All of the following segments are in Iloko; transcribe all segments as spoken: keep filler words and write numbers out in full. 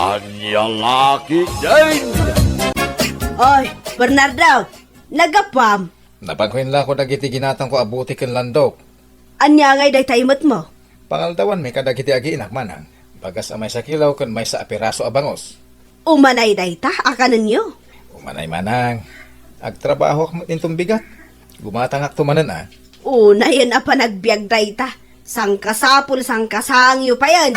Ania la ketdin? Oy, Bernardo, naggapuam? Napanko inlako dagiti ginatangko a bote ken landok. Ania ngay dayta imetmo? Pangaldawanmi kadagiti agiinak, manang. Bagas a maysa kilo ken maysa a piraso a bangus. Umanay dayta a kanenyo? Umanay, manang. Agtrabahoak met inton bigat. Gumatangakto manen a. Unayen a panagbiag dayta. Sangkasapul, sangkasaangyo payen.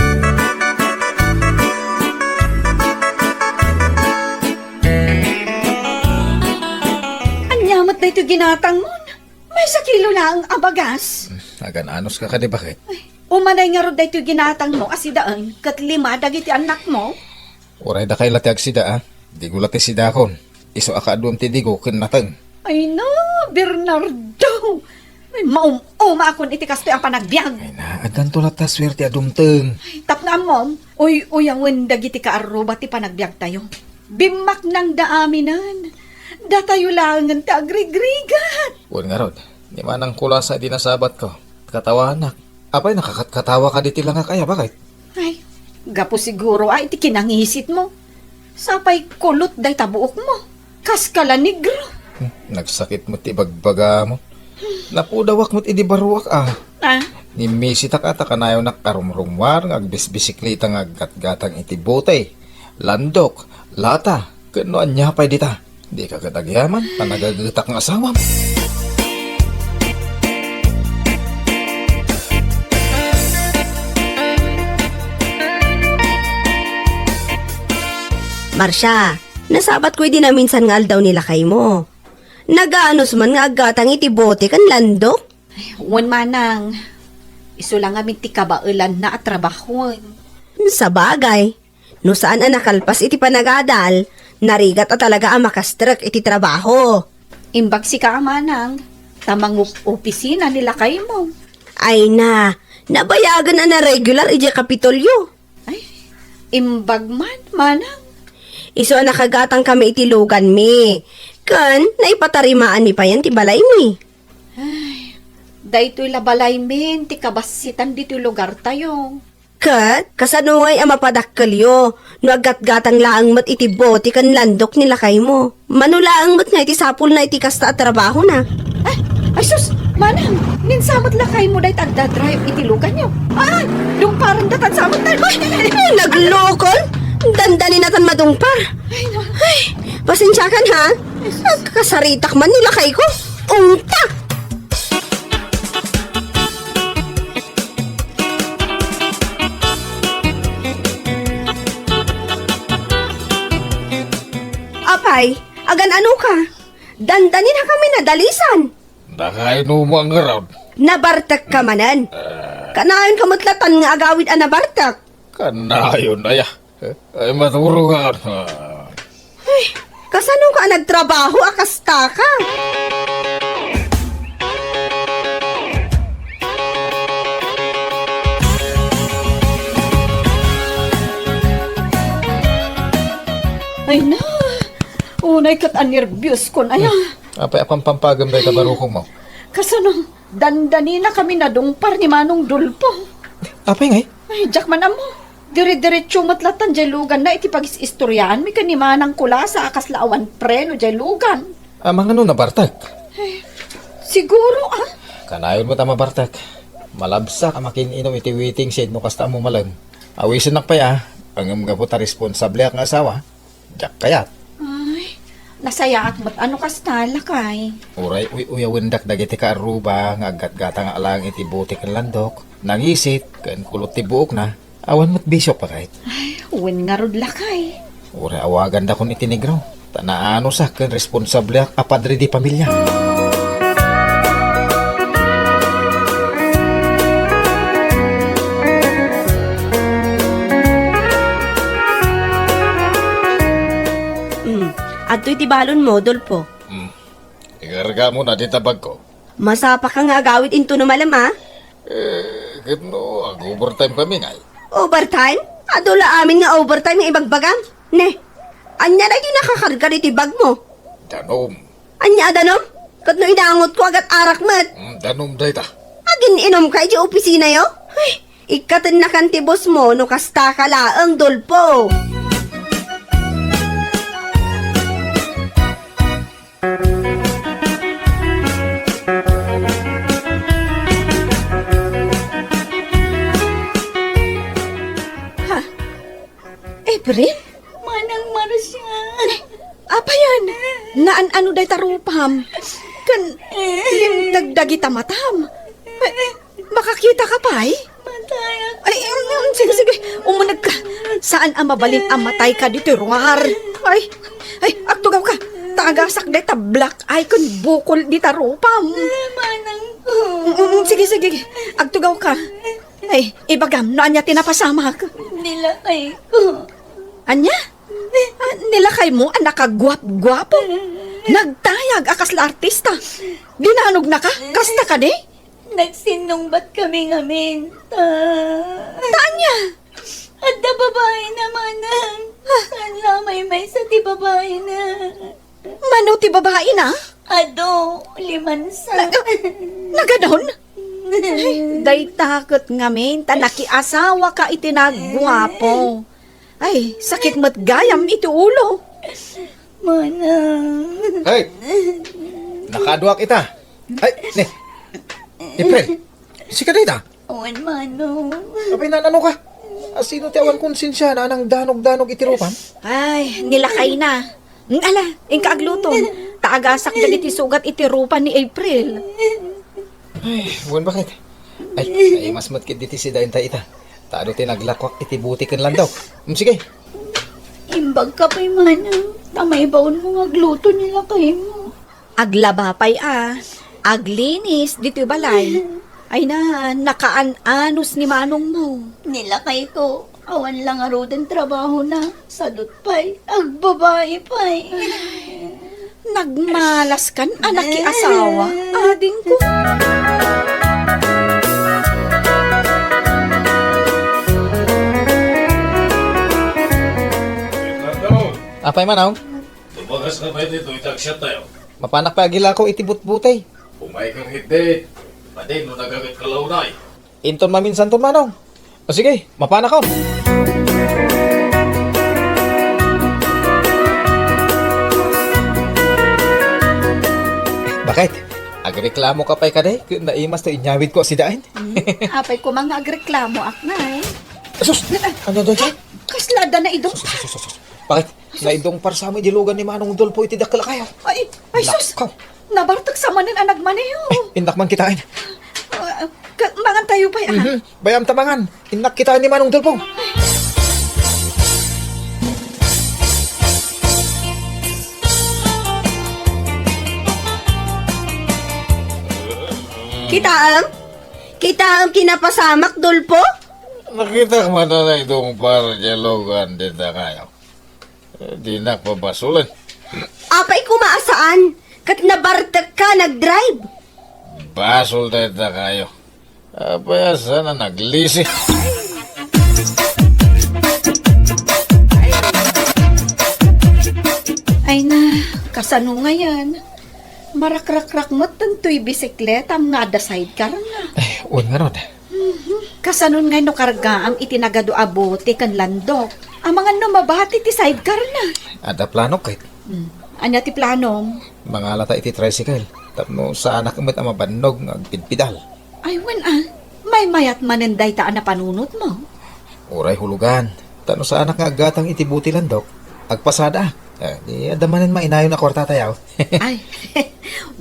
Ania met daytoy ginatangmon? Maysa kilo laeng a bagas. Agan-anos ka kadi, baket? Ay, umanay ngarud daytoy ginatangmo a sidaen ket lima dagiti annakmo? Uray dakay la ti agsida, a. Digo la ti sidakon. Isu a kaaduem ti digo ken nateng. Ay na, Bernardo! Ay, maum-umakon iti kastoy a panagbiag. Ay na, addanto latta suerte a dumteng. Ay, tapno ammom, uy-uyawen dagiti kaarruba ti panagbiagtayo. Bimmaknangda aminen. Datayo laengen ti agrigrigat. Wen ngarud, ni Manang Kulasa idi nasabatko. Katawanak. Apay, nakakatkatawa ka diti langak aya, baket? Ay, gapu siguro a iti kinangisitmo. Sapay kulot dayta buokmo. Kas ka la negro. Hmm, nagsakit met ti bagbagamo. Napudawak met idi baruak, a. Ah? Nimmisitak a ta kanayonak a rumrummuar nga agbisbisikleta nga aggatgatang iti bote, landok, lata, ken no ania pay dita. Dika ket agyaman ta nagagetak nga asawam. Marcia, nasabatko idi naminsan nga aldaw ni lakaymo. Naganos man nga aggatang iti bote ken landok? Wen, manang, isu la ngamin ti kabaelanna a trabahoen. Sabagay, no saan a nakalpas iti panagadal, narigat a talaga a makastrek iti trabaho. Imbag sika a manang, ta mangup-opisina ni lakaymo. Ay na, nabayagen a naregular idiay Kapitolyo. Ay, imbag man, manang. Isu a nakagatangkami iti luganmi, ken naipatarimaanmi payen ti balaymi. Ay, daytoy la balaymin ti kabassitan ditoy lugartayo. Ket kasano ngay a mapadakkelyo no aggatgatang laeng met iti bote ken landok ni lakaymo? Mano laeng met nga iti sapulna iti kasta a trabahona? Ay, ay sus, manang, ninsa met lakaymo dayta agdadrive iti luganyo? Ay, dungparendatan sa met. Ay, naglokon! Dandaninatan madungpar. Ay, no. Ay, pasensiakan, ha? Agkasaritak man ni lakayko. Ungta! Apay, agan-ano ka? Dandanin a kami nadalisan. Nakainom mo ngarud? Nabartek ka manen. Kanayon ka met latan nga agawid a nabartek. Kanayon aya. Ay, maturog ka. Ay, kasano ka nagtrabaho a kasta ka? Ay na, unay ket a nerbios kon aya. Apay a pampampagem dayta barukongmo? Kasano, dandanin a kami nadungpar ni Manong Dolpo. Apay ngay? Ay, diak man ammo. Dire-diretso met latan jay luganna iti pagis-istoriaanmi ken ni Manang Kulasa a kasla awan preno jay lugan. Amangano nabartek? Eh, siguro, a. Kanayon met a mabartek. Malabsak a makin-inom iti waiting shed no kasta a mumalem. Awisennak pay, a. Ngem gapu ta responsableak nga asawa, diak kayat. Ay, nasayaat met a no kasta, lakay. Uray uy-uyawendak dagiti kaarruba nga aggatgatang a laeng iti bote ken landok, nangisit, ken kulot ti buokna, awan met bisio, baket. Ay, wen ngarud, lakay. Uray awagandakon iti negro, ta naanosak ken responsableak a padre de pamilya. Hmm, adtoy ti balonmo, Dolpo. Hmm. Ikargamona dita bagko. Masapaka nga agawid intono malem, a? Eh, ket no, ag-overtime kami ngay. Overtime? Adu la amin nga overtime nga ibagbagam. Ne, ania daytoy nakakarga ditoy bagmo? Danum. Ania a danum? Ket no inangotko, agat arak met. Mm, danum dayta. Agin-inom ka idiay opisinayo? Ay, ikkatennakan ti boss mo no kasta ka laeng, Dolpo. April? Manang Marcia. Apayan, naan-ano dayta rupam? Ken limteg dagita matam? Eh, makakita ka pay? Matay ako. Ay, um, um, sige, sige. Umuneg ka. Saan a mabalin a matay ka ditoy ruar? Ay, ay, agtugaw ka. Ta agasak dayta black eye ken bukol dita rupam. Manang ko. Um, um, sige, sige. Agtugaw ka. Ay, ibagam no ania ti napasamak. Nilakay ko. Ania? Ah, nilakay mo a nakaguap-guapo? Nagtayag a kasla artista. Dinanog na ka? Kasta ka di? Nagsinnungbat kami ngamin. Ta... Ta ania? Adda babae na, manang. Ah. Saan la maymaysa ti babae na? Mano ti babae na? Adu, limansa. Na-, naganon? Ay, dayta ket ngamin, ta nakiasawa ka iti naguapo. Ay, sakit met gayam iti ulo. Manang. Hey! Nakaduak ita. Ay, ni. April, sika dayta? Awan, manong. Apay, naan-ano ka? Asino ti awan konsensia na anang danog-danog iti rupam? Ay, nilakay na. Mm, ala, inka agluto. Ta agasak dagiti sugat iti rupa ni April. Ay, wen, bakit? Ay, ay, mas matkit diti si Daintay ita. Ta adu ti naglakwak iti buti ken landok. Mm, sige. Imbag ka pay, manang. Ta maibaon mo nga agluto ni lakay mo. Aglaba pay a, aglinis ditoy balay. Ay na, nakaan-anos ni manong mo. Nilakay ko, awan la ngaruden trabahona. Sadut pay, agbabae pay. Nagmalas kan a nakiasawa, adingko. Apay, manong? Tumagas ka pay ditoy, tagsiat tayo. Mapanak pay agilako iti butbutay. Umay kang hidde. Pati no nagaget ka launay. Inton maminsan ton, manong. O sige, mapanakon. Bakit? Agreklamo ka pay kadi? Naimas to inyawid ko sidain. Hmm, apay ko nga agreklamo, aknay. Sus! Ano doon siya? Kasla da na idong. Sus, sus, sus, sus. Bakit? Naidong parsamo idi lugan ni Manong Dolpo iti dakkel a kayo. Ay, ay, sus! Nakaw. Nabartek sa manen a nagmaneho. Eh, innak man kitain. Ah, ka-, mangan tayo pay, ah. Mhm. Bayam ta mangan. Innak kitain ni Manong Dolpo. Kitaem? Kitaem kinapasamak, Dolpo? Nakitak man a naidong par diay lugan dita kayo. Eh, dinak pabasolen. Apay koma a saan, ket nabartek ka nagdrive. Basol dayta kayo. Apay a saan a naglisi. Ay na, kasano ngayen? Marakrakrak met daytoy bisikletam nga adda sidecar na. Eh, wen ngarud. Mhm. Kasanon ngay no kargaam iti nagadu a bote ken landok? Amangan no mabati ti sidecar na. Adda planok ket. Hmm. Ania ti planom? Mangalata iti tricycle. Tapno saanak met a mabannog nga agpidpidal. Ay, wen a. Maymayat manen dayta a napanunotmo. Uray hulugan. Tapno saanak nga aggatang iti bote landok. Agpasada. Eh, di adda manen mainayon a kuarta tayo. Ay,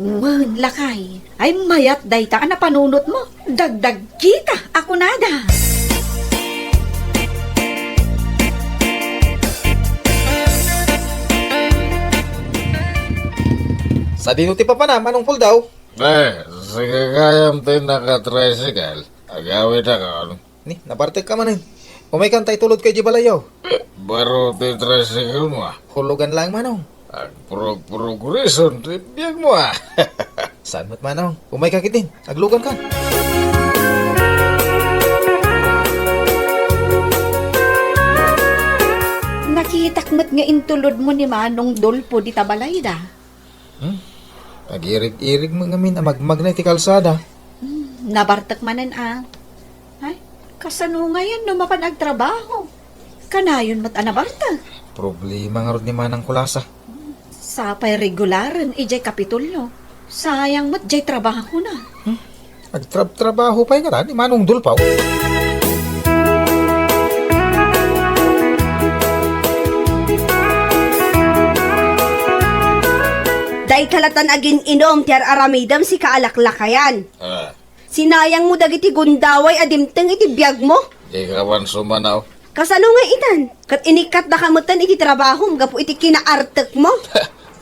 wen, lakay. Ay, mayat dayta a napanunotmo. Dagdag kita a kunada. Sadino ti papanam, Manong Puldaw? Eh, sige gayam ti nakatricycle. Agawid akon. Ni, nabartek ka manen. Umay kan ta itulod ka idiay balayyo. Baro ti tricycle mo, ah. Hulugan lang, Manong. Agprog-progreson ti biag mo, ah. Saan met, Manong? Umay ka kitin. Aglugan ka. Nakitak met nga intulod mo ni Manong Dolpo dita balayda. Hmm? Agirig-irig mo ngamin a magmagna iti kalsada. Hmm, nabartek manen a. Ay, kasano ngayen no mapan agtrabaho? Kanayon met a nabartek. Problema ngarud ni Manang Kulasa. Sapay regularen idiay Kapitolyo. Sayang met diay trabahona. Hmm? Agtrab-trabaho pay ngata ni Manong Dulpaw. Kalatan agin-inum ti ar-aramidem sika a laklakayan. Ah. Sinayangmo dagiti gundaway a dimteng iti biagmo. Di ka man sumanaw. Kasano nga itan? Ket inikkatdaka metten iti trabahom gapu iti kinaartekmo.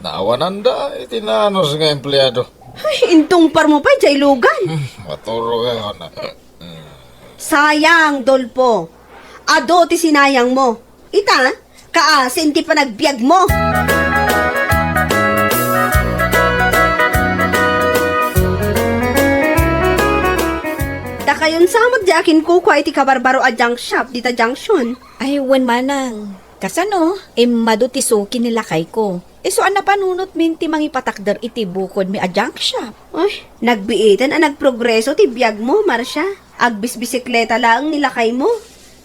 Naawananda iti naanus nga empleado. Ay, intungparmo pay jay lugan. Hmm, maturogen. Hmm. Sayang, Dolfo. Adu ti sinayangmo. Ita, kaasi ti panagbiagmo. Dakayon sa met di akinkukua iti kabarbaro a junk shop dita junction. Ay, wen manang. Kasano? Immadu ti suki ni lakayko. Isu a napanunotmin ti mangipatakder iti bukodmi a junk shop. Ay, nagbiiten a nagprogreso ti biagmo, Marcia. Agbisbisikleta laeng ni lakaymo,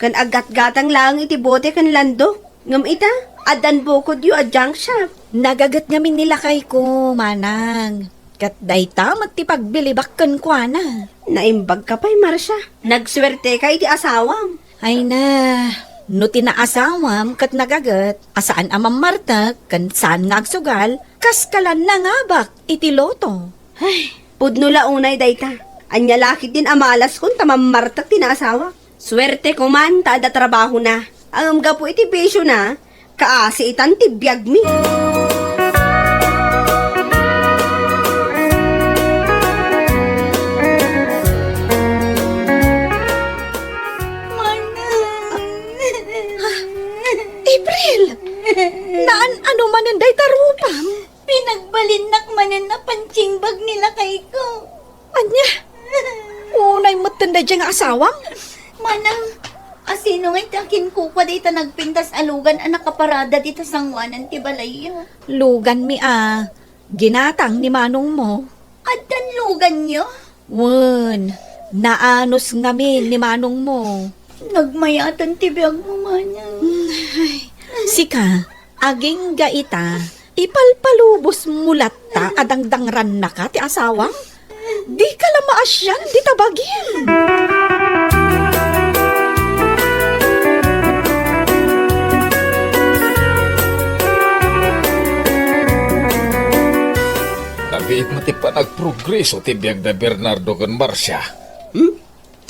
ken aggatgatang laeng iti bote ken landok. Ngem ita, addan bukodyo a junk shop. Nagaget ngamin ni lakayko, manang. Ket dayta met ti pagbilibak kenkuana. Naimbagka pay, Marcia. Nagsuerteka iti asawam. Ay na, no ti naasawam ket nagaget a saan a mammartek ken saan nga agsugal, kaskalan nangabak iti loto. Ay, pudno la unay dayta. Ania la ketdin a malaskon ta mammartek ti naasawak? Suerteko man ta adda trabahona. Ngem gapu iti bisiona, kaasi itan ti biagmi. Manang. April! Naan-ano manen dayta rupam? Pinagbalinnak manen a pansimbag ni lakayko. Ania? Unay metten daydiay nga asawam? Manang, asino ngay ti akinkukua dayta nagpintas a lugan a nakaparada dita sangoanan ti balayyo? Luganmi a ginatang ni manongmo. Addan luganyo? Wen, naanus ngamin ni manongmo. Nagmayaten ti biagmo, manang. Ay, sika, agingga ita, ipalpalubosmo latta a dangdangrannaka ti asawam? Dika la maasian dita bagim. Nabiit met ti panagprogreso ti biag da Bernardo ken Marcia. Hmm?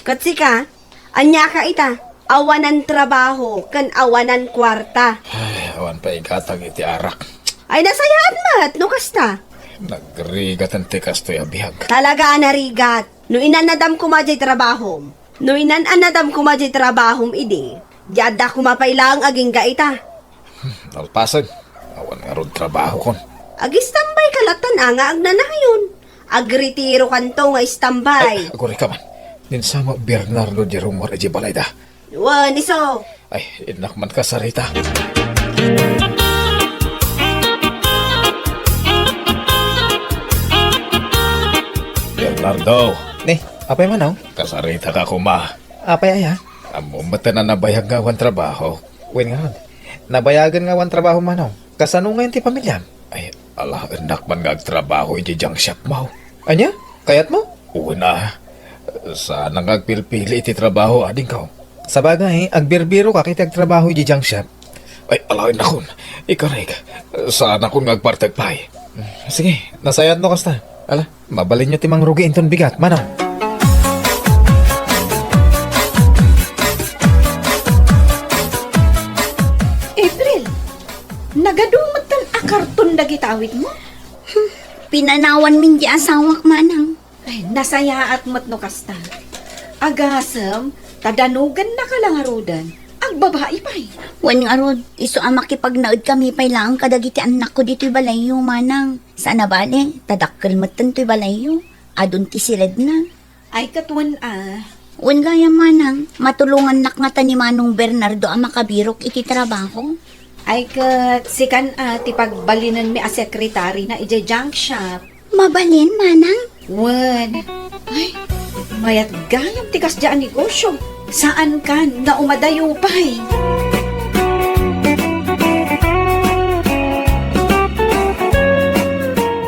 Ket sika, aniaka ita? Awanan trabaho ken awanan kuarta. Ay, awan pay igatang iti arak. Ay, nasayaat met no kasta. Nagrigaten ti kastoy a biag. Talaga a narigat. No inannadam koma jay trabahom. No inan-annadam koma jay trabahom idi, di adda koma pay laeng agingga ita. Hmm, nalpasen. Awan ngarud trabahokon. Agistambay ka lattan a nga agnanayon. Agretirokanto nga istambay. Ay, agurayka man. Ni Sam Bernardo di rummuar idiay balayda. Wen, isu. Ay, innak man kasarita. Bernardo. Ni, apay man, aw? Kasaritaka koma. Apay aya? Ammom met a nabayag nga awan trabaho. Wen ngarud. Nabayagen nga awan trabaho, manong. Kasano ngayon ti pamiliam? Ay, ala, innak man nga agtrabaho iti junk shop mo. Ania? Kayatmo? Una, saan nga agpilpili iti trabaho, adingko. Sabagay, agbirbiroka iti agtrabaho iti junk shop. Ay, ala, innakon. Ikarik. Saanakon nga agpartek pay. Sige, nasayaat no kasta. Ala. Mabalinyo ti mangrugi inton bigat, manong. April, nagadu metten a karton dagiti awitmo? Hmm, pinanawanmin di asawak, manang. Ay, nasayaat met no kasta. Agasem, ta danogennaka la ngaruden, agbabai pay. Wen ngarud, isu a makipagnaedkami pay laeng kadagiti annakko ditoy balayyo, manang. Saan a bale, ta dakkel metten toy balayyo. Adun ti siledna. Ay, ket wen a. Wen gayam, manang, matulongannak ngata ni Manong Bernardo a makabirok iti trabaho. Ay, ket sikan a ti pagbalinenmi a sekretarina idiay junk shop. Mabalin, manang? Wen. Ay, mayat gayam ti kasdiay a negosio. Saankan nga umadayo pay.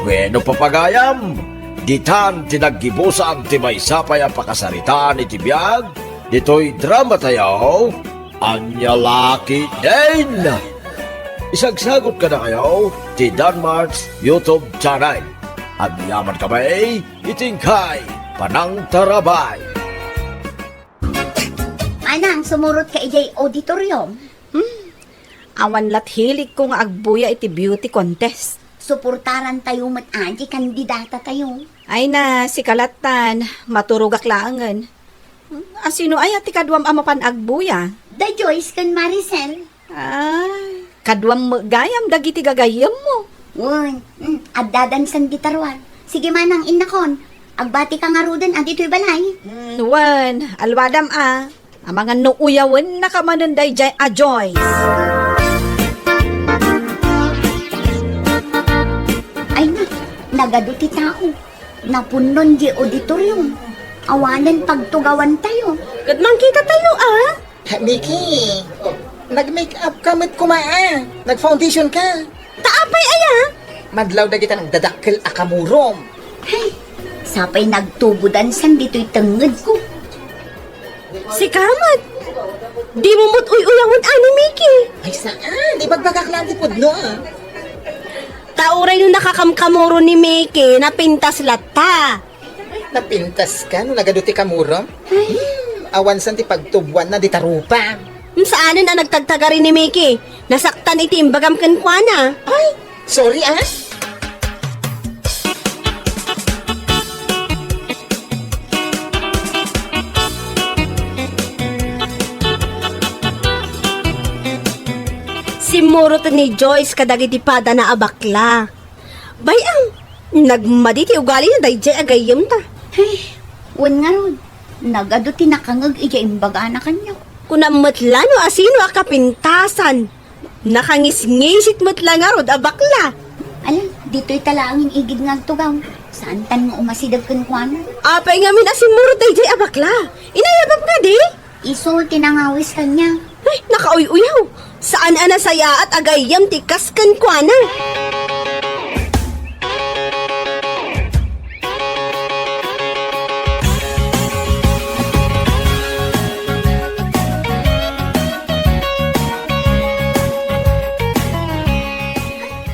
Wenno, papagayam, ditan ti naggibusan ti maysa pay a pakasaritaan iti biag ditoy dramatayo, Ania La Ketdin. Isagsagut kadakayo ti Danmark's YouTube channel. Agyaman kami iti inkay panangtarabay. Manang, sumurot ka idiay auditorium? Hmm. Awan lat hilig ko nga agbuya iti beauty contest. Suportaran tayo met a di kandidata tayo. Ay na, sika lattan, maturogak laengen. Hmm, asino aya ti kaduam a mapan agbuya? Da Joyce ken Maricel. Ay, kaduam met gayam dagiti gagayyemmo. Wen, mm, addadan san di taruar. Sige manang, innakon. Agbati ka ngaruden a ditoy balay. Mm, wen, alwadam a. Amangan no uyawennaka manen daydiay a Joyce. Ay na, nagadu ti tao. Napunnon di auditorium. Awanen pagtugawan tayo. Ket mangkita tayo, a? Miki, nag-make up ka met koma, a? Nag-foundation ka. Ta apay aya? Madlaw dagita nagdadakkel a kamurom. Ay, sapay nagtugodan san ditoy tengnged ko. Sika met. Di mo met uy-uyawen a ni Miki. Ay, saan? Ibagbagak lang ti pudno, a. Ta uray no nakakamkamuro ni Miki, napintas latta. Napintas ka no nagadu ti kamurom? Ay. Hmm, awan san ti pagtubuanna dita rupa. Hmm, saanen a nagtagtagari ni Miki. Nasaktan iti imbagam kenkuana. Ay, sorry, a. Simmurot ni Joyce kadagiti padana a bakla. Bay-am, nagmadi ti ugalina daydiay a gayyemta. Ay, wen ngarud, nagadu ti nakangeg idiay imbagana kaniak. Kunam met la no asino a kapintasan. Nakangisngisit met la ngarud a bakla. Ala, ditoy ta laengen igid nga agtugaw. Saantan nga umasideg kenkuana. Apay ngamin a simmurot daydiay a bakla? Inayabam kadi? Isu ti nangawis kaniak. Ay, nakauy-uyaw. Saan a nasayaat a gayyem ti kas kenkuana.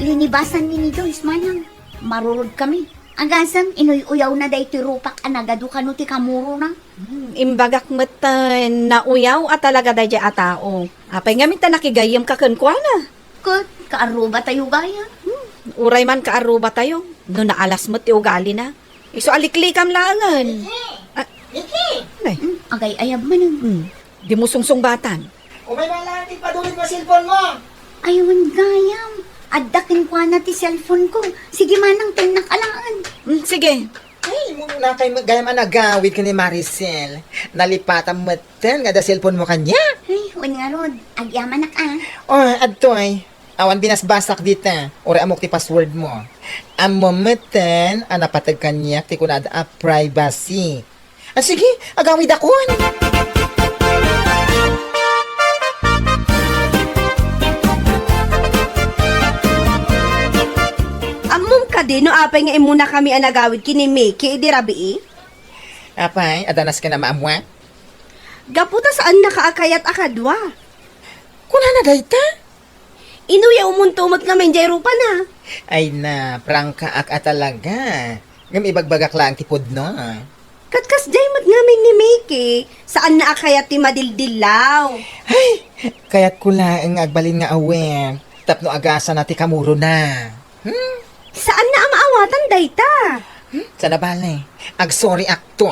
Linibasanmi ni Joyce, manang. Marurod kami. Agasem, inuy-uyawna daytoy rupak a nagadu kano ti kamurona. Hmm, imbagak met, eh, nauyaw a talaga daydiay a tao. Apay ngamin ta nakigayyemka kenkuana? Ket, kaarrubatayo gayam. Hmm, uray man kaarrubatayo, no naalas met ti ugalina. Isu a liklikam laengen. Miki! Ah, Miki! Nay. Hmm, agay-ayab manen. Hmm, dimo sungsungbatan. Umay man laeng ti padulidmo a cellphonemo. Ay, wen gayam. Adda kenkuana ti cellphoneko. Sige manang, tennak alaen. Hmm, sige. Ay, muna kay gayam a nagawid ken ni Maricel. Nalipatan metten nga adda cellphonemo kaniak. Ay, wen ngarud. Agyamanak, a. O, adtoy. Awan binasbasak dita. Uray ammok ti passwordmo. Ammom metten a napateg kaniak ti kunada a privacy. Ah, sige, agawidakon. Ammom kadi no apay nga immunakami a nagawid ken ni Miki idi rabii? Apay, adda nasken a maammuak? Gapu ta saannaka a kayat a kadua. Kunana dayta? Inuyawmonto met ngamin diay rupana. Ay na, prangkaak a talaga. Ngem ibagbagak laeng ti pudno. Ket kasdiay met ngamin ni Miki, saanna a kayat ti madildillaw. Ay, kayatko laeng nga agbalin nga aware tapno agasana ti kamurona. Hmm? Saanna a maawatan dayta. Hmm? Saan a bale? Agsorry akto.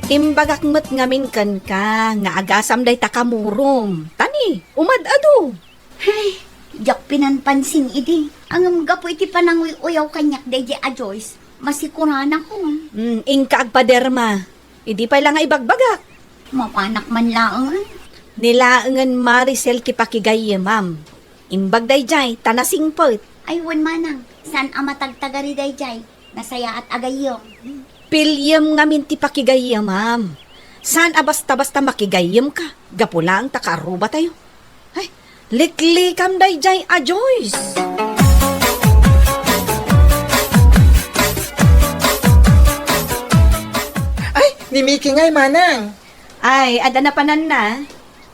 Imbagak met ngamin kenka nga agasam dayta kamurom. Tani, umad-adu. Ay, diak pinanpansin idi. Ngem gapu iti pananguy-uyaw kaniak daydiay a Joyce, masikuranakon. Mm, inka agpaderma. Idi pay la nga ibagbagak. Mapanak man laengen. Ni laengen Maricel ti pakigayyemam. Imbag daydiay, ta nasingpet. Ay, wen manang, saan a matagtagari daydiay. Nasayaat a gayyem. Piliem ngamin ti pakigayyemam. Saan a basta-basta makigayyemka. Gapu laeng ta kaarrubatayo. Ay, liklikam daydiay a Joyce. Ni Mickey ngay, manang. Ay, adda napananna.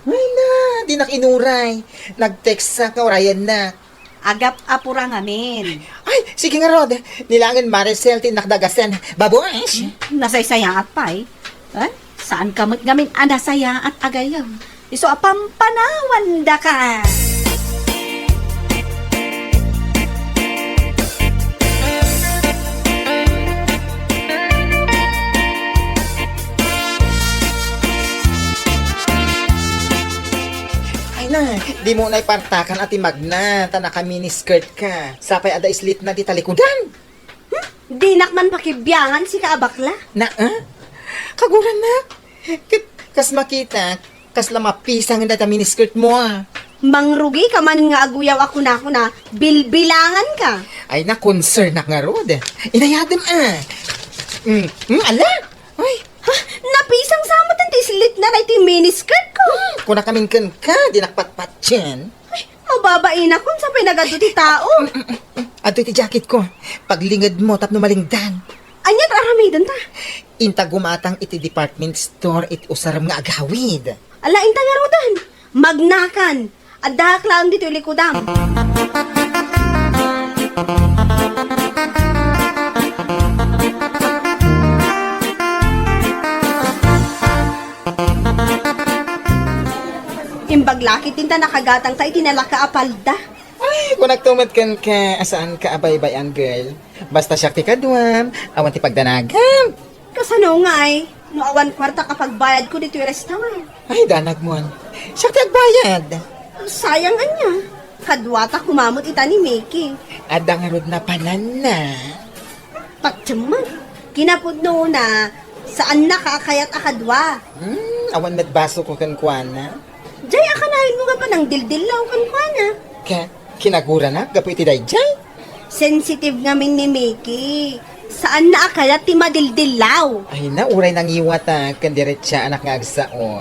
Ay na, dinak inuray. Nag-text sa nga urayanna. Agap-apura ngamin. Ay, sige ngarud. Ni laengen Maricel ti innak dagasen. Babush! Nasaysayaat pay. Eh? Saan ka met ngamin a nasayaat a gayyem? Isu a pampanawandaka. Ay na, dimo nay partakan a ti magna, ta naka-miniskirt ka. Sapay adda slitna ti talikudan. Hmm? Dinak man pakibiangan sika a bakla. Na, ah? Kagurannak? Ket kas makitak, kasla mapisangen dayta miniskirt mo, ah. Mangrugi ka man nga aguyaw a kunakuna, bilbilangan ka. Ay, na-concern-nak ngarud. Inayadem, ah. Mm, mm, ala? Ay. Ha? Napisang sa met ti slitna dayta miniskirt ko. Hmm, kuna kamin kenka, dinak patpatien. Ay, mababainakon, sapay nagadu ti tao. Adtoy ti jacket ko. Paglinged mo tapno malingdan. Ania ti aramidenta? Inta gumatang iti department store iti usarem nga agawid. Ala, inta ngaruden. Magnakan. Addaak laeng ditoy likudam. Imbag la ketdin ta nakagatangta iti nalaka a palda. Ay, kunakto met kenka a saanka a baybay-an, girl. Basta siak ti kaduam, awan ti pagdanagam. Kasano ngay? No awan kuarta a pagbayadko ditoy restaurant. Ay, danagmon. Siak ti agbayad. Sayang ania. Kaduata koma met ita ni Mickey. Adda ngarud napananna. Patiem met. Kinapudnona, saannaka a kayat a kadua. Hmm, awan met basoko kenkuana. Jay, a kanayon mo nga panangdildillaw kenkuana. Ka, kinaguranak gapu iti dayjay? Sensitive ngamin ni Mickey. Saanna a kayat ti madildillaw. Ay na, uray nangiwatak ken diretsaanak nga agsao.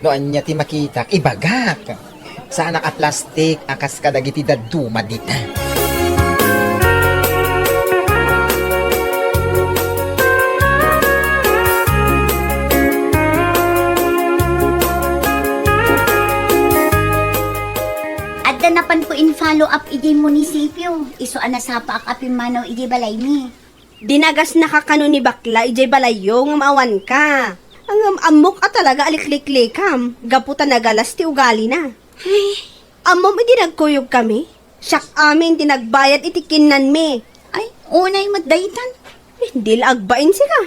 No ania ti makitak, ibagak. Saanak a plastik a kas kadagiti dadduma dita. Adda napanko in-follow up idiay munisipio, isu a nasapaak a pimmanaw idiay balaymi. Dinagasnaka kano ni bakla idiay balayyo ngem awanka. Ngem ammok a talaga a likliklikam gapu ta nagalas ti ugalina. Ay. Ammom idi nagkuyogkami? Siak amin ti nagbayad iti kinnanmi. Ay, unay met daytan. Eh, di la agbain sika.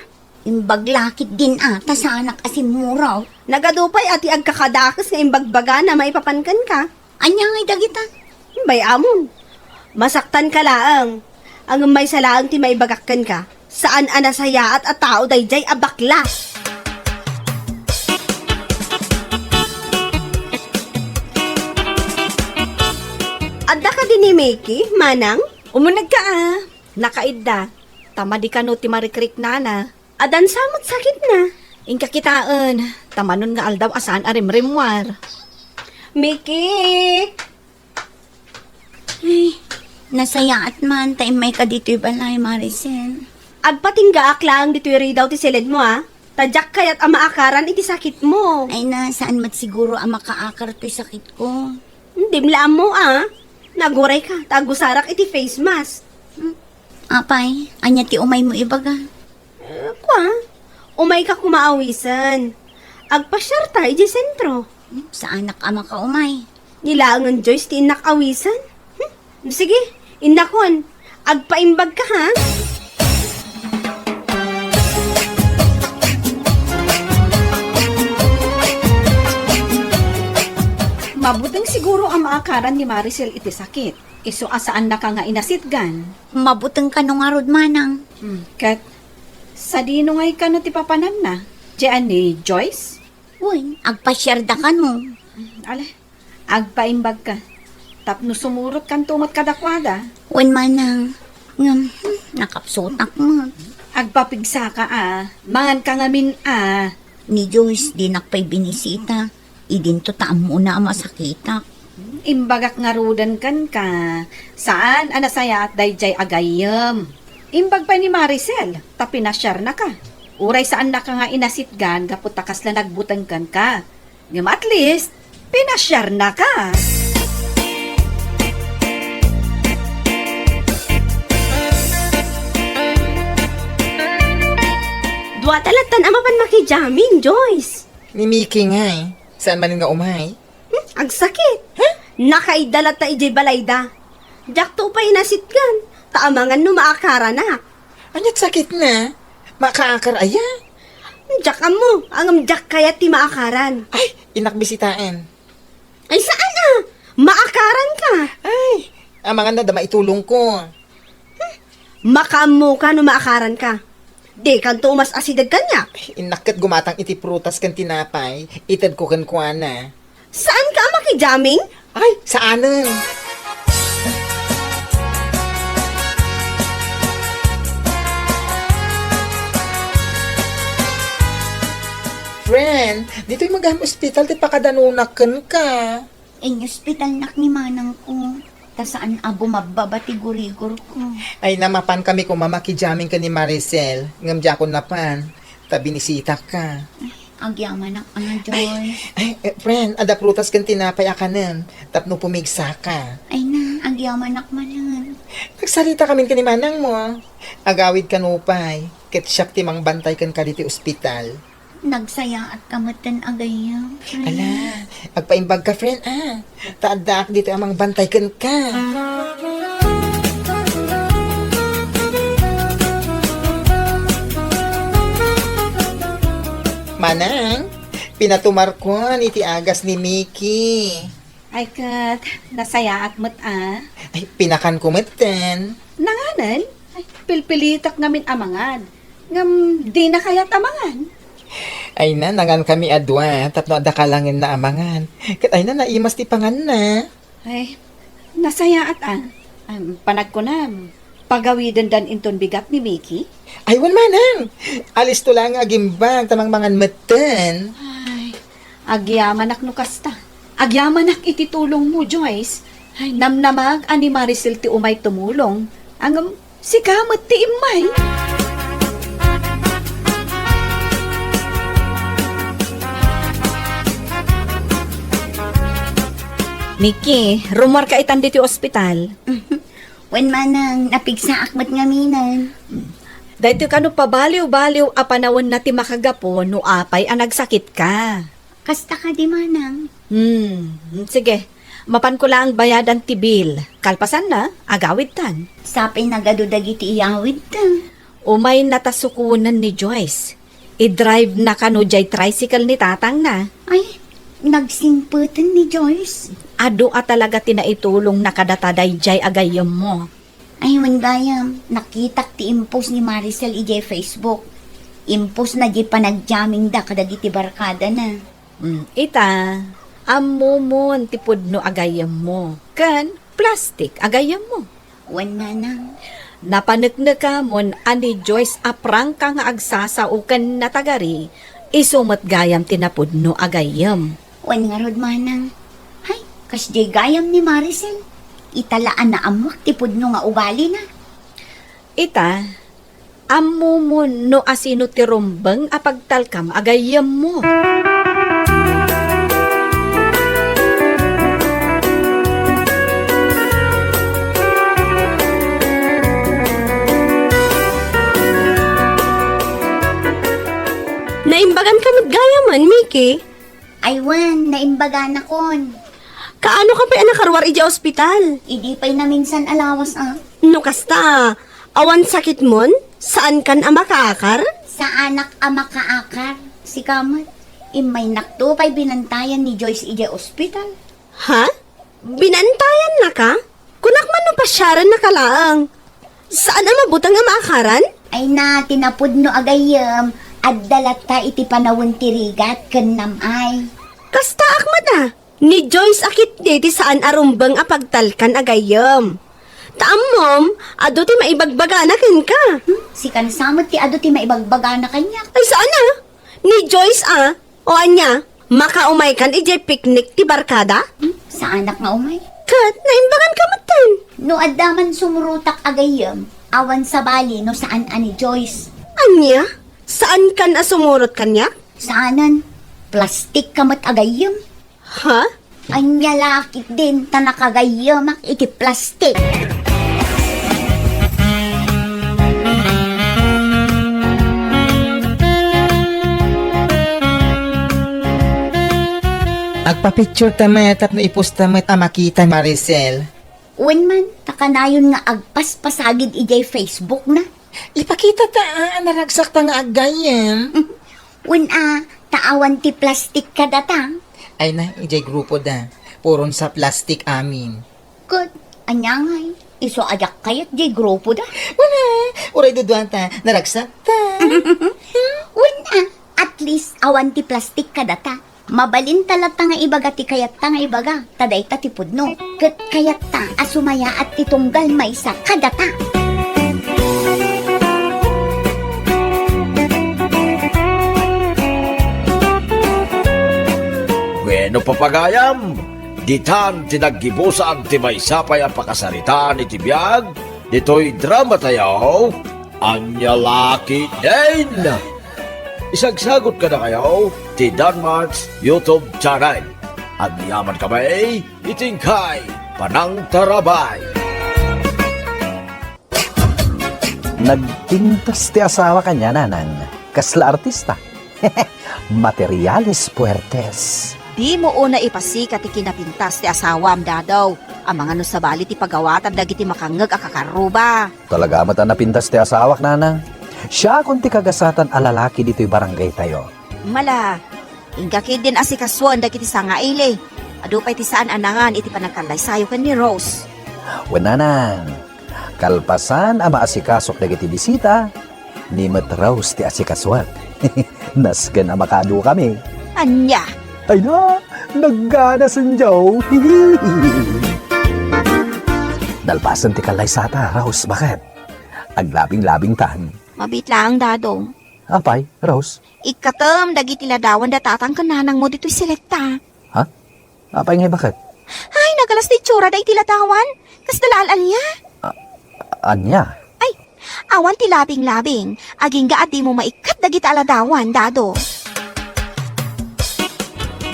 Imbag la ketdin a, ta saanak a simmurot. Nagadu pay a ti agkakadakes nga imbagbagana maipapan kenka. Ania ngay dagita? Bay-amon. Masaktanka laeng. Ngem maysa laeng ti maibagak kenka. Saan a nasayaat a tao dayjay a bakla. Adda kadi ni Mickey, manang? Umunegka a. Nakaidda. Ta madi kano ti marikriknana. Adda sa met sakitna. Inka kitaen, ta manon nga aldaw a saan a rimrimmuar. Mickey! Ay, nasayaat man ta immayka ditoy balay, Maricel. Agpatinggaak laeng ditoy ridaw ti siledmo, a. Ta diak kayat a maakaran iti sakitmo. Ay na, saan met siguro a makaakar toy sakitko. Dim la ammo, a. Nagurayka, ta agusarak iti face mask. Hmm. Apay, ania ti umaymo ibaga? Eh, kua, umayka koma awisen. Agpasiarta idiay sentro. Hmm, saanak a makaumay. Ni laengen Joyce ti innak awisen. Hmm, sige, innakon. Agpaimbagka, ha? Mabuteng siguro a maakaran ni Maricel iti sakit. Isu a saannaka nga inasitgan. Mabuteng kano ngarud, manang. Hmm, ket sadino ngay kano ti papananna? Diay ni Joyce? Wen, agpasiarda kano. Hmm, ala, agpaimbagka. Tapno sumurot kanto met kadakuada. Wen, manang. Ngem, hmm, nakapsutak met. Agpapigsaka a, manganka ngamin a. Ni Joyce, dinak pay binisita. Idinto ta ammona a masakitak. Imbagak ngaruden kenka, saan a nasayaat dayjay a gayyem. Imbag pay ni Maricel, ta pinasiarnaka. Uray saannaka nga inasitgan gapu ta kasla nagbuteng kenka. Ngem at least, pinasiarnaka. Dua ta lattan a mapan makijamming, Joyce. Ni Mickey ngay. Saan manen nga umay? Hmm, agsakit. Huh? Nakaidda latta idiay balayda. Diakto pay nasitgan. Ta amangan no maakaranak. Ania't sakitna? Makaakar aya? Diak ammo, ngem diak kayat ti maakaran. Ay, innak bisitaen. Ay, saan a? Maakaran ka. Ay, amangan no adda maitulongko. Makaammoka no maakaran ka. Dikanto umas-asideg kaniak. Innak ket gumatang iti prutas ken tinapay, itedko kenkuana. Saanka a makijamming? Ay, saanen. Friend, ditoy magham ospital ti pakadanunak kenka. Inyospitalnak ni manangko, ta saan a bumabbaba ti gurigorko. Ay, na mapankami koma makijamming ken ni Maricel, ngem diakon napan, ta binisitaka. Ay, agyamanak a nga, Joy. Ay, eh, friend, adda prutas ken tinapay a kanem, tapno pumigsaka. Ay na, agyamanak manen. Nagsaritakamin ken ni manangmo. Agawidka nupay, ket siak ti mangbantay kenka ditoy ospital. Nagsayaatka metten a gayyem, friend. Ala, agpaimbagka, friend, a. Ta addaak ditoy a mangbantay kenka. Manang, pinatumarkon iti agas ni Mickey. Ay ket, nasayaat met a. Ay, pinakanko metten. Nanganen? Ay, pilpilitek ngamin a mangan. Ngem dina kayat a mangan. Ay na, nangankami a dua, tapno adda kalangenna a mangan. Ket ay na, naimas ti panganna. Ay, nasayaat a. Am, panagkunam, pagawidendan inton bigat ni Mickey? Ay, wen manang. Alisto laeng nga agimbag, ta mangmangan metten. Ay, agyamanak no kasta. Agyamanak iti tulongmo, Joyce. Ay, namnamag a ni Maricel ti umay tumulong. Ngem, sika met ti immay. Mickey, rummuarka itan ditoy ospital. Wen manang, napigsaak met ngaminen. Daytoy kano pabaliw-baliw a panawenna ti makagapu no apay a nagsakitka. Kasta kadi, manang? Hmm, sige. Mapanko laeng bayadan ti bill. Kalpasanna, agawidtan. Sapay nagadu dagiti iyawidta. Umayna ta sukonen ni Joyce. Idrive na kano jay tricycle ni tatangna. Ay, nagsingpeten ni Joyce. Adu a talaga ti naitulongna kadata dayjay a gayyemmo. Ay, wen gayam, nakitak ti impost ni Maricel idiay Facebook. Impostna diay panagjammingda kadagiti barkadana. Mm, ita, ammomon ti pudno a gayyemmo, ken plastik a gayyemmo. Wen manang. Napaneknekamon a ni Joyce a prangka nga agsasao ken natagari, isu met gayam ti napudno a gayyem. Wen ngarud manang. Hay, kasdiay gayam ni Maricel. Ita la a naammoak ti pudno nga ugalina. Ita, ammomon no asino ti rumbeng a pagtalkam a gayyemmo. Naimbaganka met gayamen, Mickey? Ay wen, naimbaganakon. Kaano ka pay a nakaruar idiay ospital? Idi pay naminsan a lawas a. No kasta, awan sakitmon? Saankan a makaakar? Saanak a makaakar. Sika met, immaynakto pay binantayan ni Joyce idiay ospital. Ha? Binantayannaka? Kunak man no pasiarennaka laeng. Saan a mabuteng a maakaran? Ay na, ti napudno a gayyem, adda latta iti panawen ti rigat ken nam-ay. Kastaak met a, ni Joyce a ketdi ti saan a rumbeng a pagtalkan a gayyem. Ta ammom, adu ti maibagbagana kenka. Hmm? Sikan sa met ti adu ti maibagbagana kaniak. Ay saan a? Ni Joyce a? O ania, makaumaykan idiay piknik ti barkada? Hmm, saanak nga umay. Ket naimbaganka metten. No adda man sumurotak a gayyem, awan sabali no saan a ni Joyce. Ania? Saankan a sumurot kaniak? Saanen. Plastikka met a gayyem. Ha? Ania la ketdin ta nakagayyemak iti plastik. Agpa-picture ta met tapno iposta met a makita ni Maricel. Wen man, ta kanayon nga agpaspasagid idiay Facebook na. Ipakita ta, a, a naragsakta nga aggayyem. Wen a, ta awan ti plastik kadata. Ay na, idiay grupo da. Puron sa plastik amin. Ket, ania ngay? Isu a diak kayat diay grupo da. Wala, uray duduata, naragsakta. Wen a, at least awan ti plastik kadata. Mabalinta latta nga ibaga ti kayatta nga ibaga, ta dayta ti pudno. Ket kayatta a sumayaat ti tunggal maysa kadata. Bueno, papagayam, ditan ti naggibusan ti maysa pay a pakasaritaan iti biag ditoy drama tayo. Ania la ketdin? Isagsagot kadakayo ti Danmart's YouTube channel. Agyamankami iti inkay panangtarabay. Nagpintas ti asawa kaniana, Nanang. Kasla artista. Materiales puertes. Dimo unay ipasika ti kinapintas ti asawam, Dadaw. Amangan no sabali ti pagawatan dagiti makangngeg a kakarruba. Talaga met a napintas ti asawak, Nanang. Siakon ti kagasatan a lalaki ditoy barangaytayo. Mala, inka ketdin asikasuen dagiti sangaili. Adu pay ti saan a nangan iti panagkallaysayo ken ni Rose. Wen, Nanang, kalpasan a maasikasok dagiti bisita, ni met Rose ti asikasuak. Nasken a makaadukami. Ania? Ay na, nagganasen diay. Nalpasen ti kallaysata, Rose, baket. Aglabinglabingtan. Mabiit laeng, Dado. Apay, Rose? Ikkatem dagiti ladawan da tatang ken nanangmo ditoy seletta. Ha? Apay ngay, baket? Ay, nagalas ti itsura da iti ladawan. Kasla al-alia. A-, ania? Ay, awan ti labinglabing. Agingga a dimo maikkat dagita ladawan, Dado.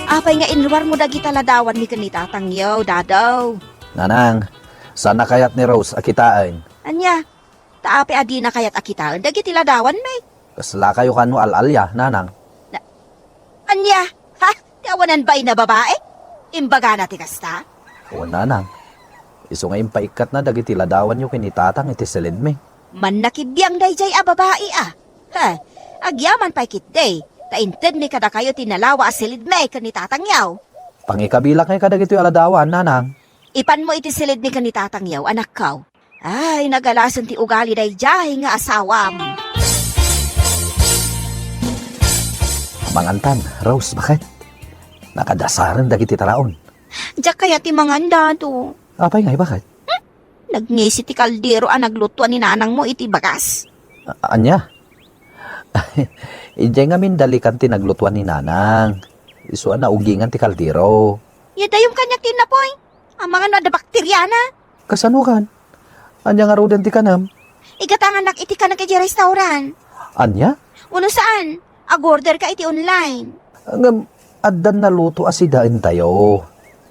Apay nga inruarmo dagita ladawanmi ken ni tatangyo, Dado? Nanang, saan a kayat ni Rose a kitaen. Ania? Ta apay a dina kayat a kitaen dagiti ladawanmi? Kaslakayo kano al-alia, Nanang? Na-, ania? Ha? Ti awanan bain a babai? Imbagana ti kasta? Wen, Nanang. Isu nga impaikkatna dagiti ladawanyo ken ni Tatang iti siledmi. Mannakibiang daydiay a babai a. Ha? Agyaman pay ketdi, ta intedmi kadakayo ti nalawa a siledmi ken ni Tatangyo. Pangikabilak ngay kadagitoy a ladawan, Nanang. Ipanmo iti siledmi ken ni Tatangyo, anakko. Ay, nagalasen ti ugali daydiay nga asawam. Mangantan, Rose, baket? Nakadasaren dagiti taraon. Diak kayat ti mangan, Dado. Apay ngay, baket? Hmm? Nagngisi ti kaldero a naglutuan ni nanangmo iti bagas. A-, ania? Idiay ngamin dalikan ti naglutuan ni Nanang. Isu a naugingan ti kaldero. Ya dayum kaniak ti innapoy. Amangan no adda bakteriana. Kasano kan? Ania ngaruden ti kanem? Igatangannak iti kanek iti restaurant. Ania? Uno saan? Agorder ka iti online. Ngem, addan naluto a sidaentayo.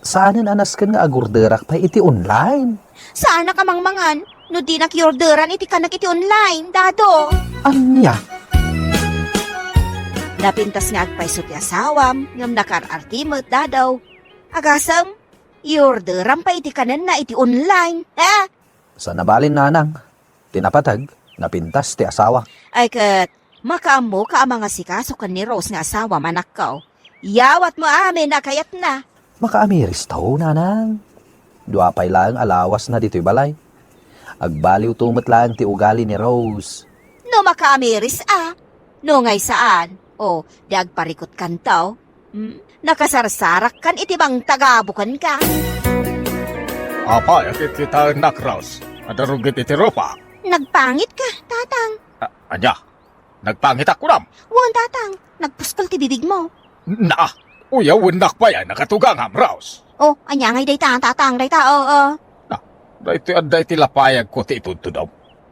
Saanen a nasken nga agorderak pay iti online. Saanak a mangmangan no dinak yorderan iti kanek iti online, Dado. Ania? Napintas nga agpayso ti asawam, ngem nakaar-arti met, Dado. Agasem, iorderam pay iti kanenna iti online, ha? Saan a balin, Nanang. Ti napateg, napintas ti asawa. Ay ket, makaammoka a mangasikaso ken ni Rose nga asawam, anakko. Yawatmo amin a kayatna. Makaamiris to, Nanang. Dua pay laeng a lawasna ditoy balay. Agbaliwto met laeng ti ugali ni Rose. No makaamiris a, no ngay saan, o, di agparikutkanto. Hmm, nakasarsarakkan iti mangtagabukenka. Apay a kitkitaennak, Rose? Adda rugi iti rupa? Nagpangitka, Tatang. A-, ania? Nagpangitak kunam? Wen, Tatang. Nagpuskel ti bibigmo. Na, uyawennak pay a nakatugangam, Rose. O, ania ngay dayta, Tatang, dayta, o, o. Na, daytoy adda iti lapayagko ti itudtudom.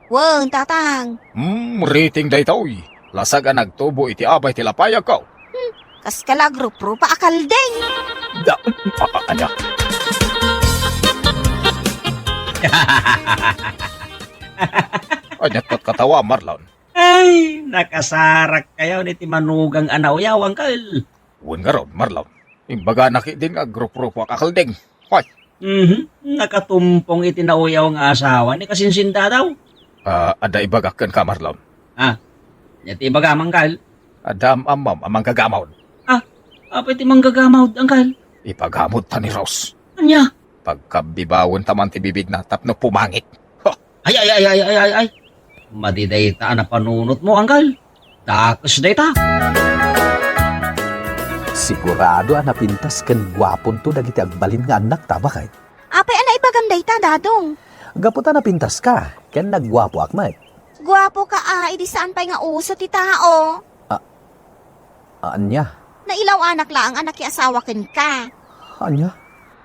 Wen, Tatang. Hmm, riting daytoy. Lasag a nagtubo iti abay ti lapayagko. Hmm, kas ka la agruprupa a kalding. Da, a, a, ania? Ania ket katawa, Marlon? Ay, nakasarak kayo ni ti manugang a nauyaw, Angkel. Wen ngarud, Marlon. Imbaganak idin nga agruprupa a kalding. Hoy! Mhm. Nakatumpong iti nauyaw nga asawa ni kasinsin dadaw. Ah, adda ibagak kenka, Marlon. Ah, ania ti ibagam, Angkel? Adda am-ammom a manggagamod. Ah, apay ti manggagamod, Angkel? Ipagamod ta ni Rose. Ania? Pagkabbibawen ta man ti bibigna tapno pumangit. Ha! Ay, ay, ay, ay, ay, ay, ay. Madi dayta a napanunotmo, Angkel. Dakes dayta. Sigurado a napintas ken guaponto dagiti agbalin nga annakta, baket. Apay a naibagam dayta, Dadong? Gapu ta napintaska, ken nagguapoak met. Guapo ka, a, idi saan pay nga uso ti tao. Ah, ania? Nailawanak laeng a nakiasawa kenka. Ania?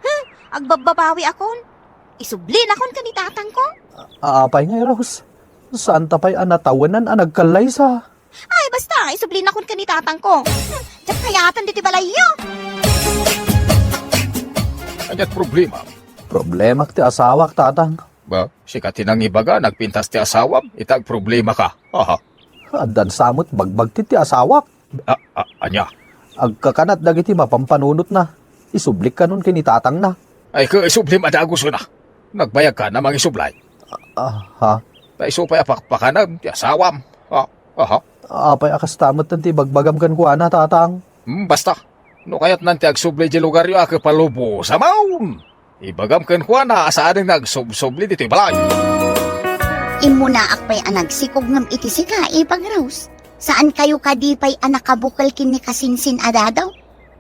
Huh, agbabbabawiakon. Isublinakon ken ni tatangko. A-, apay ngay, Rose? Saanta pay a natawenan a nagkallaysa? Ay, basta, isublinakon ken ni tatangko. Hmm, diak kayaten ditoy balayyo. Ania't problema? Problemak ti asawak, tatang. Ba, sika ti nangibaga, nagpintas ti asawam, ita agproblemaka. Aha. Addan sa met bagbagti ti asawak. A-, a-, ania? Agkakanat dagiti mapampanunotna. Isublik kanon ken ni tatangna. Ay, ket isublim a dagus una. Nagbayagka a mangisublay. Ah, ha? Ta isu pay a pakpakanem ti asawam. Ah, aha. Apay a kasta met ti bagbagam kenkuana, tatang? Hmm, basta. No kayatnan ti agsubli di lugaryo a kepalubos, amaon! Ibagam kenkuana a saanen nga agsubsubli ditoy balay. Immunaak pay a nagsikog ngem iti sika, Ipag Rose. Saan kayo kadi pay a nakabukel ken ni kasinsin a dadaw?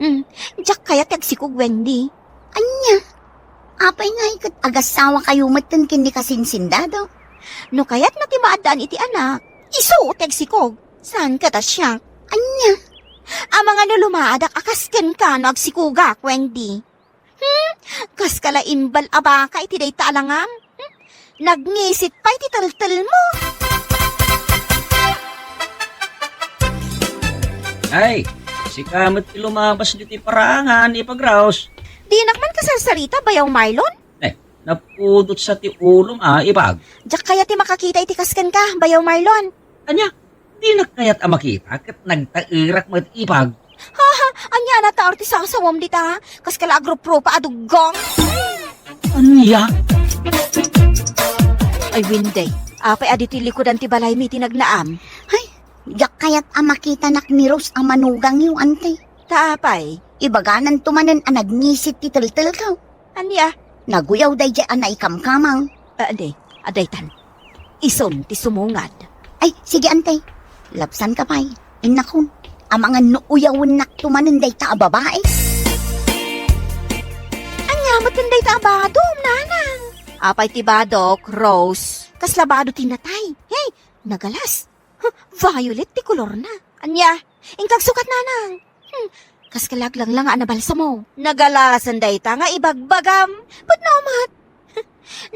Hmm, diak kayat ti agsikog, Wendy. Ania? Apay ngay ket agassawa kayo metten ken ni kasinsin dadaw? No kayatna ti maaddaan iti anak, isu ti agsikog. Saan ket a siak? Ania? Amangan no lumaadak a kas kenka no agsikogak, Wendy. Hmm? Kas ka la imbal a baka iti dayta a langam? Hmm? Nagngisit pay ti teltelmo. Ay, sika met ti lumabas ditoy paraangan, Ipag Rose. Dinak man kasarsarita, Bayaw Marlon? Eh, napudot sa ti ulom a, Ipag. Diak kayat ti makakita iti kas kenka, Bayaw Marlon. Ania? Dinak kayat a makita ket nagtaerak met, Ipag. Ha, ha, ania a nataer ti sasawam dita? Kas ka la agruprupa a duggang. Ania? Ay, Wendy, apay a ditoy likudan ti balaymi ti nagnaam? Ay, diak kayat a makitanak ni Rose a manugangyo, ante. Ta apay? Ibagananto manen a nagngisit ti teltelko. Ania? Naguyaw daydiay a naikamkamang. Ah, adi, adaytan. Isun ti sumungad. Ay, sige, ante. Lapsanka pay. Innakon, amangan no uyawennakto manen dayta a babai. Ania met ken dayta a badom, nanang? Apay ti badok, Rose? Kasla bado ti natay. Hey, nagalas. Huh, violet ti kolorna. Ania? Inka agsukat, nanang. Hmm, kas ka la aglanglanga a nabalsamo. Nagalasen dayta nga ibagbagam. Pudno met. Hmm,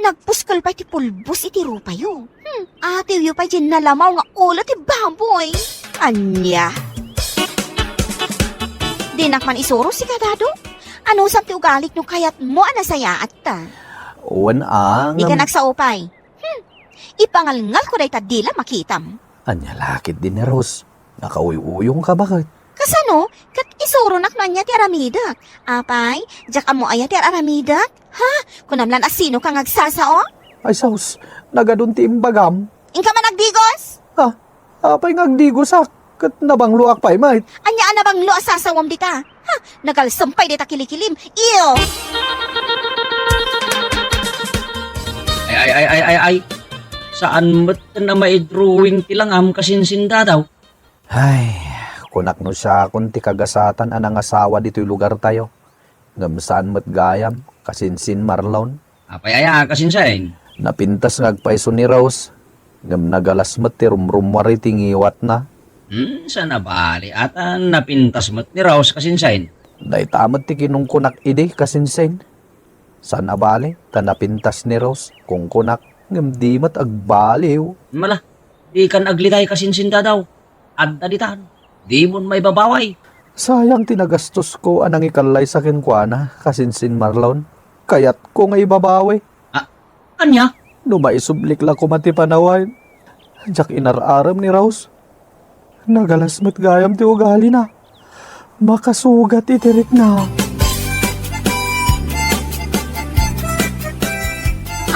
nagpuskel pay ti pulbos iti rupayo. Hmm, atiwyo pay diay nalamaw nga ulo ti baboy. Ania? Dinak man isuro, sika, Dado? Anusan ti ugalik no kayatmo a nasayaatta? Wen a, ngem- Dika nagsao pay. Hmm, ipangalngalko dayta dila makitam. Ania la ketdi ni Rose? Nakauy-uyongka, baket? Kasano? Ket isuronak no ania ti aramidek. Apay, diak ammo aya ti ar-aramidek? Ha? Kunam lan a sinoka nga agsasao? Ay, sus, nagadun ti imbagam. Inka man agdigos? Ha? Apay nga agdigosak? Ket nabangloak pay met. Ania a nabanglo a sasawam dita? Ha? Nagalsem pay dita kilikilim. Iyo! Ay, ay, ay, ay, ay, ay. Saan met a maidrawing ti langam, kasinsin dadaw? Ay, kunak no siakon ti kagasatan a nangasawa ditoy lugartayo. Ngem saan met gayam, kasinsin Marlon. Apay aya, kasinsin? Napintas nga agpayso ni Rose, ngem nagalas met ti rumrummuar iti ngiwatna. Hmm, saan a bali a ta napintas met ni Rose, kasinsin? Dayta met ti kinunkunak idi, kasinsin. Saan a bali ta napintas ni Rose, kunkunak, ngem di met agbaliw. Mala, dikan agliday, kasinsin dadaw. Adda ditan. Dimon maibabaway. Sayang ti nagastosko a nangikallaysa kenkuana, kasinsin Marlon. Kayatko nga ibabawi. Ah, ania? No maisublik la koma ti panawen, diak inar-arem ni Rose. Nagalas met gayam ti ugalina. Makasugat iti rikna.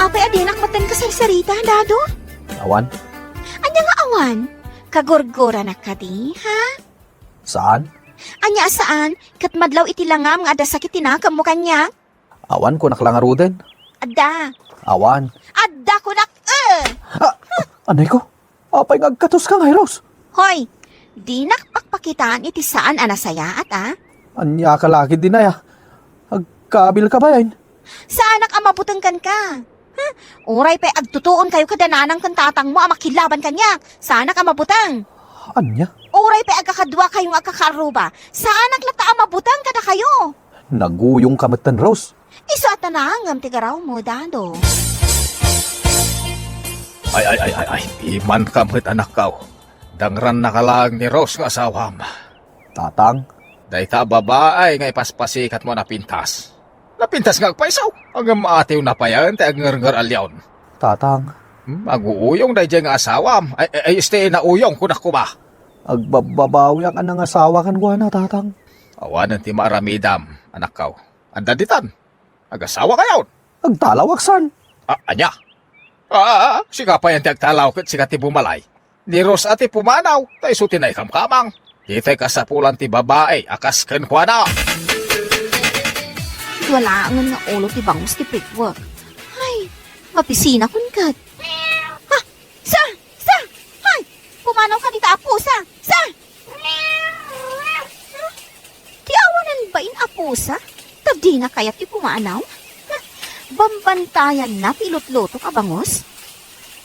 Apay a dinak metten kasarsarita, Dado? Awan. Ania nga awan? Kagurguranak kadi, ha? Saan? Ania a saan? Ket madlaw iti langam nga adda sakit ti nakemmo kaniak? Awan, kunak la ngaruden. Adda. Awan. Adda, kunak, eh! Ah, anay ko? Apay nga agkatoska ngay, Rose? Hoy, dinak pakpakitaan iti saan a nasayaat, a? Ania ka lagi dinay, a? Agkabil ka bayen? Saanak a mabuteng kenka. Huh? Uray pay agtutuon kayo kada nanang ken tatangmo a makilaban kaniak. Saanak a mabuteng. Ania? Uray pay agkakadua kayo nga agkakaarruba. Saanak latta a mabuteng kada kayo. Naguyong ka metten, Rose. Isu a tanangem ti garawmo, Dado. Ay, ay, ay, ay, ay. Iman ka met, anakkaw. Dangrannaka laeng ni Rose nga asawam. Tatang? Dayta a babae nga ipaspasikatmo a napintas. Napintas nga agpayso. Ngem atiwna payen ti agngernger a leon. Tatang. Hmm, aguuyong daydiay nga asawam. Ay, ay, ay, este, nauyong, kunak koma. Agbabbabawiak a nangasawa kenkuana, Tatang. Awanen ti maaramidam, anakkaw. Adda ditan. Agasawa kayon. Agtalawak san? A-, ania? Ah, sika payen ti agtalaw ket sika ti bumalay. Ni Rose a ti pumanaw, ta isu ti naikamkamang. Ditoy kasapulan ti babae a kas kenkuana. Dua laengen nga ulo ti bangus ti pigwek. Ay, mapisina kun ket. Ha? Sa? Sa? Hay! Pumanaw ka dita a pusa! Sa? Ti awanan bain a pusa? Ta dina kayat ti pumanaw? Bambantayanna ti ilutlutok a bangus?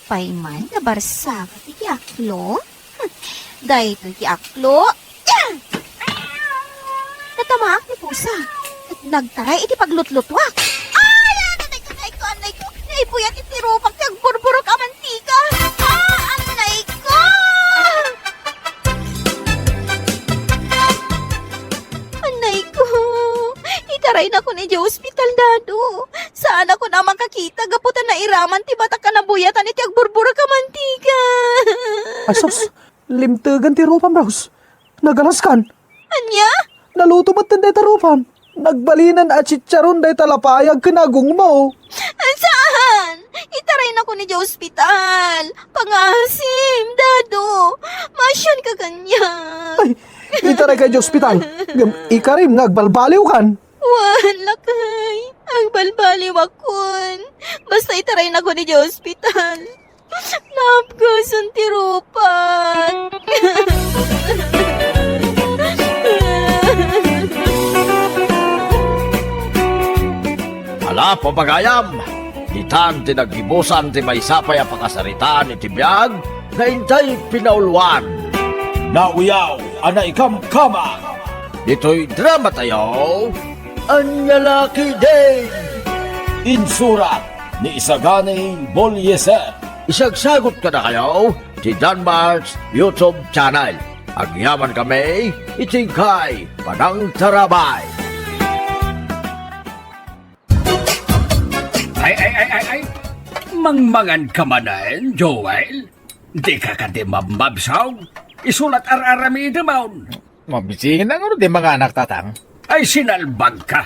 Paymay nga barsaga ti aklo? Daytoy ti aklo. Natamaak ni pusa. Nagtaray iti paglutlutuak. Ay, anay ko, anay ko, anay ko. Naibuyat iti rupak ti agburburok a mantika. Ah, anay ko! Anay ko! Itaraynakon idiay ospital, Dado. Saanakon a makakita gapu ta nairaman ti batak a nabuyatan iti agburburok a mantika. Ay, sus! Limtegen ti rupam, Rose. Nagalaskan. Ania? Naluto met dayta rupam. Nagbalinen a chicharon dayta lapayag ken agongmo. Saan? Itaraynakon idiay ospital. Pangasim, Dado. Maasianka kaniak. Ay, itarayka idiay ospital. Ngem ikarim nga agbalbaliwkan. Wen, lakay. Agbalbaliwakon. Basta itaraynakon idiay ospital. Naapgasan ti rupak. Ala, pagayam, ditan ti naggibusan ti maysa pay a pakasaritaan iti biag nga intay pinauluan. Nauyaw a naikamkamang. Ditoy dramatayo, Ania La Ketdin! Insurat ni Isagani Bolieser. Isagsagut kadakayo ti Danmar's YouTube channel. Agyamankami iti inkay panangtarabay. Ay, ay, ay, ay, ay. Mangmangan ka manen, Joel? Dika kadi mabmabsog? Isu la ti ar-aramidemon. Mabisina nga no di manganak, Tatang. Ay, sinalbag ka.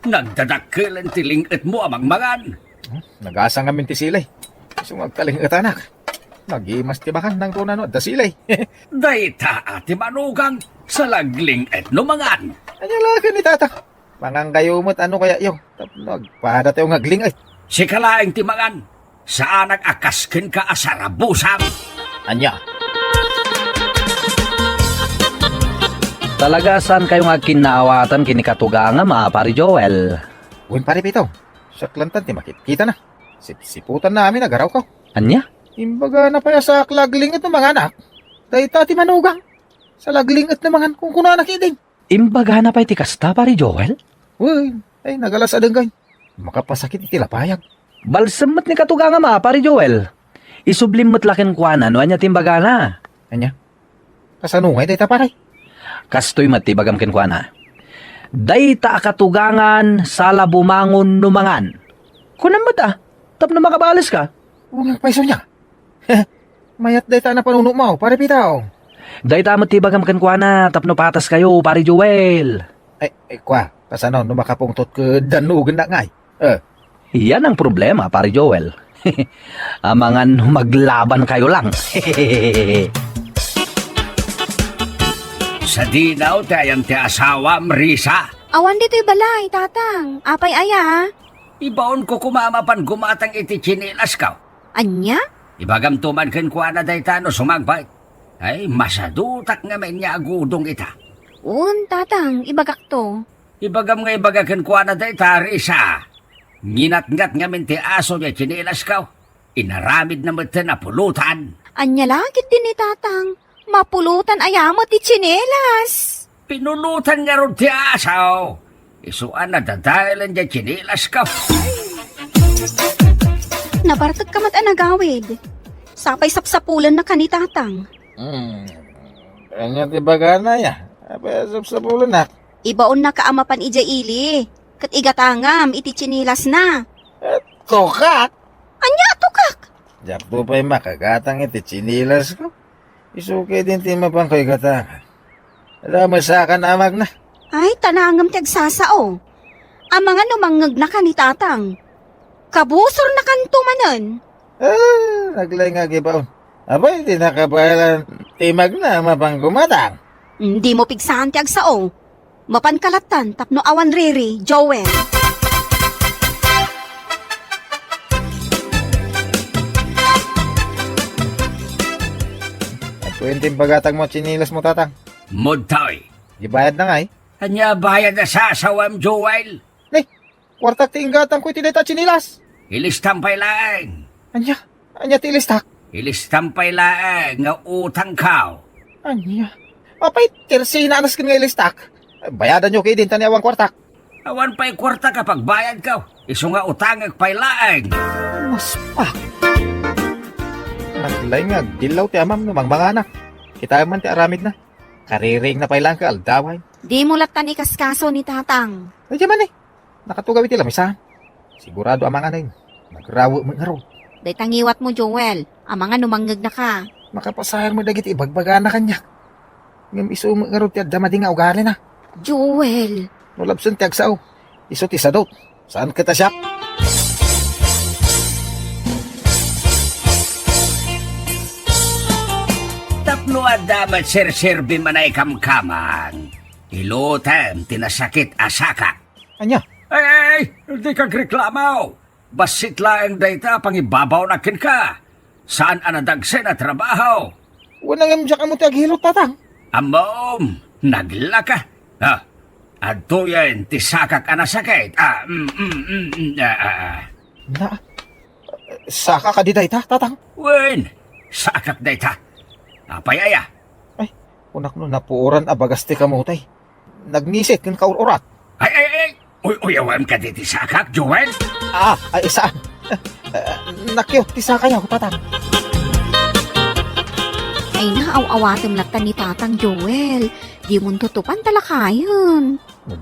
Nagdadakkelen ti ling-etmo a mangmangan. Hmm, nagasang ngamin ti silay. Isu nga agkaling-etanak. Nagimas ti bakan nang kunano adda silay. Dayta a ti manugang, salagling-et no mangan. Ania la ken ni Tata? Mangan kayo met, ano kaya yo? Tapno agpada tayo nga agling-et. Sika laeng ti mangan. Saanak a kas kenka a sarabusam. Ania? Talaga, saan kayo nga agkinnaawatan ken ni katugangam a Pari Joel? Wen, Pari Pito, siak lantan ti makitkitana. Sipsiputanna amin a garawko. Ania? Imbagana pay a saak la agling-et no manganak. Dayta ti manugang. Salagling-et no mangan, kunkunana ketdin. Imbagana pay ti kasta, Pari Joel? Wen, ay, nagalas a denggen. Makapasakit iti lapayag. Balsem met ni katugangam a, Pari Joel. Isublim met la kenkuana no ania ti imbagana. Ania? Kasano ngay dayta, pare? Kastoy met ti ibagam kenkuana. Dayta a katugangan, sala bumangon no mangan. Kunam met a, tapno makabales ka. Wen, agpayso nia. Mayat dayta a napanuno mo, pare Pitaw. Dayta met ti ibagam kenkuana tapno patas kayo, pare Joel. Ay, ay, kwa, kasano no makapungtot ket dannugennak ngay? Eh. Yan ang problema, pare Joel. Amangan no maglaban kayo lang. Sadino ti ayan ti asawam, Risa? Awan ditoy balay, Tatang. Apay aya? Ibaonko koma a mapan gumatang iti tsinilasko. Ania? Ibagamto man kenkuana dayta no sumangpet. Ay, masadutak ngamin nga agudong ita. Wen, Tatang, ibagakto. Ibagam nga ibaga kenkuana dayta, Risa. Nginatngat ngamin ti aso diay tsinilasko. Inaramidna metten a pulotan. Ania la ketdi ni Tatang? Mapulotan aya met ti tsinelas? Pinulotan ngarud ti aso. Isu a nadadaelen diay tsinilasko. Nabartek ka met a nagawid. Sapay sapsapulennaka ni Tatang. Hmm. Ania ti bagana aya? Apay a sapsapulennak? Ibaonnaka a mapan idiay ili, ket igatangam iti tsinilasna. Eh, tukak? Ania a tukak? Diakto pay makagatang iti tsinilasko. Isu ketdin ti mapanko igatangan. Ala, masakan amagna. Ay, tanangem ti agsasao. Amangan no mangngegnaka ni Tatang. Kabusornakanto manen. Ah, naglaing nga agibaon. Apay, di nakabaelan ti magna a mapan gumatang. Mm, dimo pigsaan ti agsao. Mapanka lattan tapno awan riri, Joel. Agkuyen ti impagatangmo a tsinilasmo, Tatang. Mudtoy. Di bayadna ngay? Ania a bayad a sasawam, Joel? Ni, kuartak ti inggatangko iti dayta a tsinilas. Ilistam pay laeng. Ania? Ania ti ilistak? Ilistam pay laeng nga utangko. Ania? Apay, tersina a nasken nga ilistak. Bayadanyo ketdin ta ni awan kuartak. Awan pay kuartak a pagbayadko. Isu nga utangek pay laeng. Maspak. Naglaing nga agdillaw ti amam no mangmanganak. Kitaem man ti aramidna. Kaririingna pay laeng ket aldawen. Dimo lattan ikaskaso ni Tatang. Ay, di man eh. Nakatugaw iti lamisaan. Sigurado a manganen. Nagrawe met ngarud. Dayta ngiwatmo, Joel. Amangan no mangngegnaka. Makapasayar met dagiti ibagbagana kaniak. Ngem isu met ngarud ti adda madi nga ugalina. Joel! No labsen ti agsao, isu ti sadut. Saan ket a siak? Tapno adda met serserbi man a ikamkamang, ilutem ti nasakit a sakak. Ania? Ay, ay, ay, dika agreklamo. Bassit laeng dayta a pangibabawnak kenka. Saan a nadagsen a trabaho. Wen, ngem diak ammo ti aghilot, Tatang. Ammom, naglaka. Ah, adtoyen ti sakak a nasakit. Ah, mm, mm, mm, mm, ah, ah, ah. Na, saka kadi dayta, Tatang? Wen, sakak dayta. Apay aya? Ay, kunak no napuoran a bagas ti kamutay. Nagnisit ken kaur-urat. Ay, ay, ay! Uy-uyawem kadi ti sakak, Joel? Ah, ay, saan? Eh, nakiot ti sakayo, Tatang. Ay, naaw-awatem latta ni Tatang Joel. Dimon tutupan ta lakayen.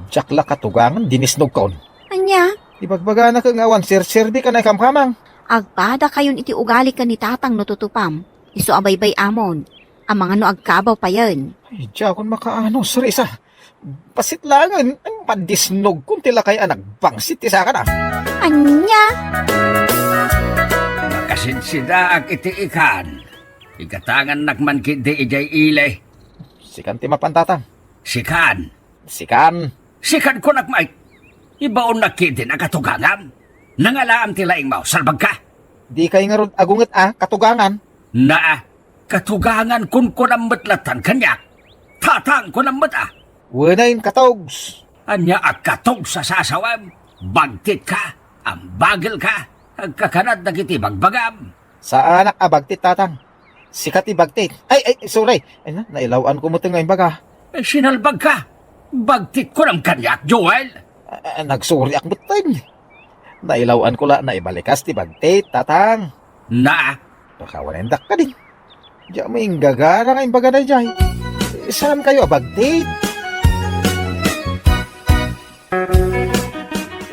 Diak la katugangan, dinisnogkon. Ania? Ibagbagana ket nga awan serserbi ken a ikamkamang. Agpadakayon iti ugali ken ni Tatang no tutupam. Isu a baybay-amon. Amangan no agkabaw payen. Ay, diakon makaano, Risa. Bassit laengen, ay, madisnogkon ti lakay a nagbangsit ti sakana. Ania? Makasinsidaak iti ikan. Igatangannak man ketdi idiay ili. Sikan ti mapan, Tatang. Sikan. Sikan. Sikan kunak met. Ibaonnak ketdin a katugangam. Nangalaam ti laingmo, salbagka. Dikay ngarud agunget a katugangan. Naa, katugangan kunkunam met lattan kaniak. Tatang kunam met a. Wen, katogs. Ania a katogs a sasawem? Bagtitka, ambagelka, agkakanat dagiti bagbagam. Saanak a bagtit, Tatang. Sika ti bagtit. Ay, ay, sorry. Ay, na, nailaw-anko met nga imbaga. Eh, sinalbagka. Bagtit kunam kaniak, Joel. Ah, ah, nagsoriak met. Nailaw-anko la, naibalikas ti bagtit, Tatang. Na? Pakawanendak kadin. Diak mo inggagara nga imbaga daydiay. Saan kayo a bagtit?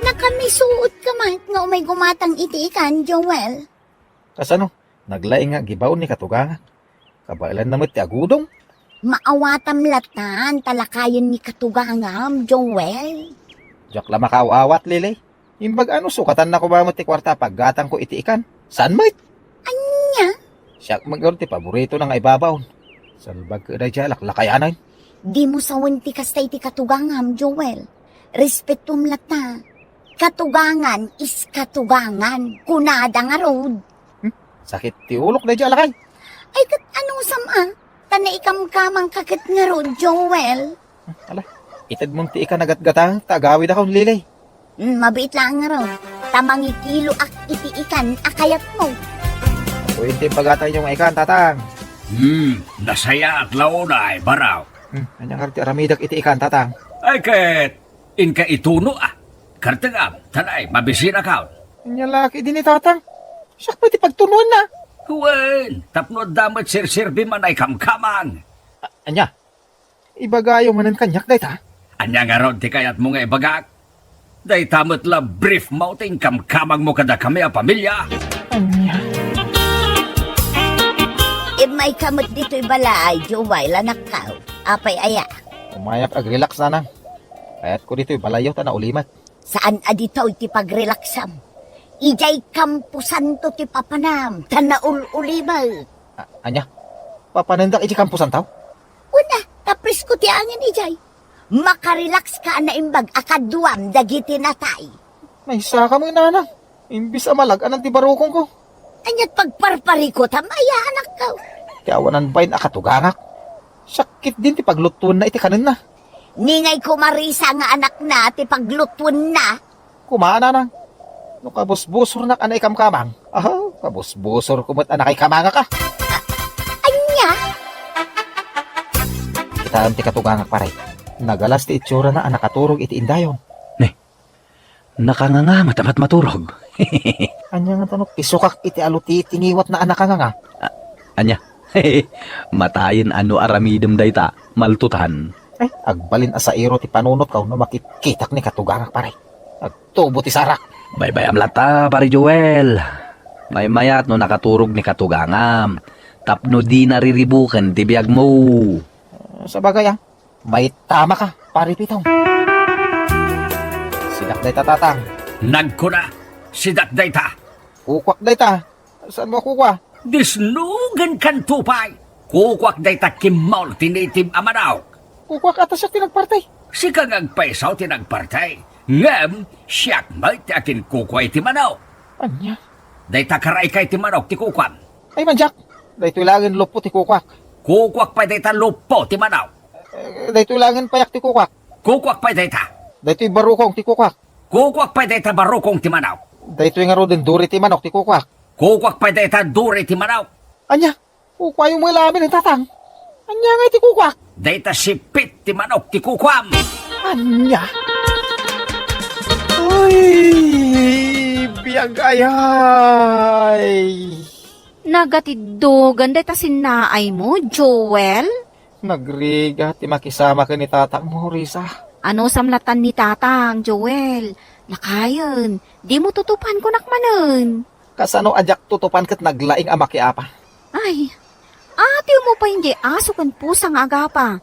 Nakamisuot ka met nga umay gumatang iti ikan, Joel. Kasano? Naglaing nga agibaon ni katugangak. Kabaelanna met ti agudong. Maawatam latan, ta lakayen ni katugangam, Joel. Diak la makaaw-awat, Lily. Imbag ano, sukatanna koma met ti kuarta a paggatangko iti ikan. Saan met? Ania? Siak met ngarud ti paboritona nga ibabaon. Salbag ket daydiay a laklakayanan. Dimo sawen ti kasta iti katugangam, Joel. Respetom lata. Katugangan is katugangan. Kunada ngarud. Hmm? Sakit ti ulok daydiay a lakay. Ay, ket anusam a? Ta naikamkamangka ket ngarud, Joel. Ala, itedmon ti ikan a gatgatang ta agawidakon, Lily. Hmm, mabiit laeng ngarud. Ta mangikiloak iti ikan a kayatmo. Wen ti imbagatayo nga ikan, Tatang. Hmm, nasayaat la unay, Baraw. Hmm, ania ngarud ti aramidek iti ikan, Tatang? Ay, ket inka ituno a. Kartengam, ta nay, mabisinakon. Ania la ketdi ni Tatang? Siak pay ti pagtunoenna. Wen, tapno adda met serserbi man a ikamkamang. A-, ania? Ibagayo manen kaniak dayta? Ania ngarud ti kayatmo nga ibagak? Dayta met la brief mo ti inkamkamangmo kadakami a pamilia. Ania? Immayka met ditoy balay, Joel, anakko. Apay aya? Umayak agrelax, Nanang. Kayatko ditoy balayyo ta naulimek. Saan a ditoy ti pagrelaksam? Idiay kamposanto ti papanam, ta naul-ulimek. A-, ania? Papanendak idiay kamposanto? Wen a, ta presko ti angin idiay. Makarelax ka a naimbag a kaduam dagiti natay. Maysa ka met, Nanang. Imbes a malag-anan ti barukongko. Aniat pagparparikutam aya, anakko? Ti awanan bain a katugangak. Siak ketdin ti paglutuenna iti kanenna. Ningay ko, Marisa, nga anakna ti paglutuenna. Kumaana, Nang. No kabusbusornak a naikamkamang, aha, kabusbusorko met a nakaikamangak a. Ania? Kitaem ti katugangak, pare. Nagalas ti itsurana a nakaturog iti indayon. Ne, nakanganga met a matmaturog. Ania ngata no pisokak iti alu ti tingiwatna a nakanganga? A-, ania? Matayen a no aramidem dayta, maltutan. Ay, agbalin a sairo ti panunotko no makitkitak ni katugangak, pare. Agtubo ti sarak. Baybayam latta, Pare Joel. Maymayat no nakaturog ni katugangam tapno dina riribuken ti biagmo. Ah, sabagay, ah. Maitamaka, Pare Pitong. Sidak dayta, Tatang. Nagkuna, sidak dayta. Kukuak dayta. Saanmo a kukua? Disnogenkanto pay. Kukuak dayta kimmol ti native a manok. Kukuak a ta siak ti nagparti. Sika nga agpayso ti nagparti. Ngem siak met ti akinkukua iti manok. Ania? Dayta karaika iti manok ti kukuam. Ay, mandiak. Daytoy laengen luppo ti kukuak. Kukuak pay dayta luppo ti manok. Eh, daytoy laengen payak ti kukuak. Kukuak pay dayta. Daytoy barukong ti kukuak. Kukuak pay dayta barukong ti manok. Daytoy ngaruden duri ti manok ti kukuak. Kukuak pay dayta duri ti manok. Ania? Kukuayo met la amin, Tatang. Ania ngay ti kukuak? Dayta sipit ti manok ti kukuam. Ania? Ay, biag aya. Nagatiddogan dayta sinnaaymo, Joel? Nagrigat ti makisama ken ni tatangmo, Risa. Anusam latan ni tatang, Joel? Lakayen, dimo tutupan kunak manen. Kasano a diak tutupan ket naglaing a makiapa? Ay, atiwmo pay idiay aso ken pusa nga agapa.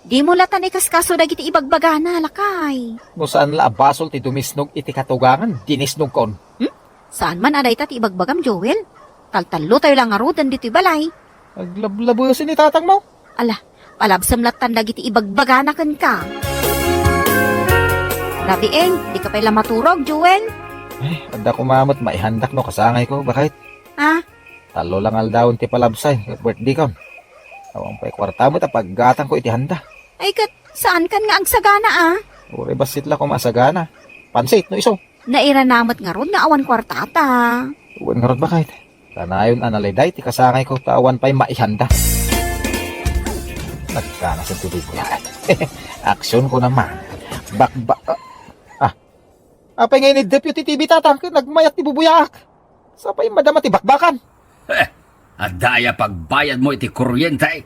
Dimo latan ikaskaso dagiti ibagbagana, lakay. No saan la a basol ti dumisnog iti katugangan, dinisnogkon. Hmm? Saan man a dayta ti ibagbagam, Joel? Taltallotayo la ngaruden ditoy balay. Aglablabesen ni tatangmo. Ala, palabsem latan dagiti ibagbagana kenka. Rabieng, dika pay la maturog, Joel? Ay, adda koma met maihandak no kasangayko, baket. Ah? Tallo lang aldawen ti palabsay, birthday kon. Awan pay kuarta met a paggatangko iti handa. Ay ket, saan kan nga agsagana, ah? Uray bassit la koma a sagana. Pansit, no isu. Nairana met ngarud nga awan kuartata. Wen ngarud, baket. Kanayon a naliday ti kasangayko ta awan pay maihanda. Nagkanasen ti buybuyaak. Aksyon ko naman. Bakbak, ah, ah. Apay nga iniddepyo ti T V, tatang, ket nagmayat ti bubuyaak. Sapay madama ti bakbakan. Eh, adda aya pagbayadmo iti kuryente?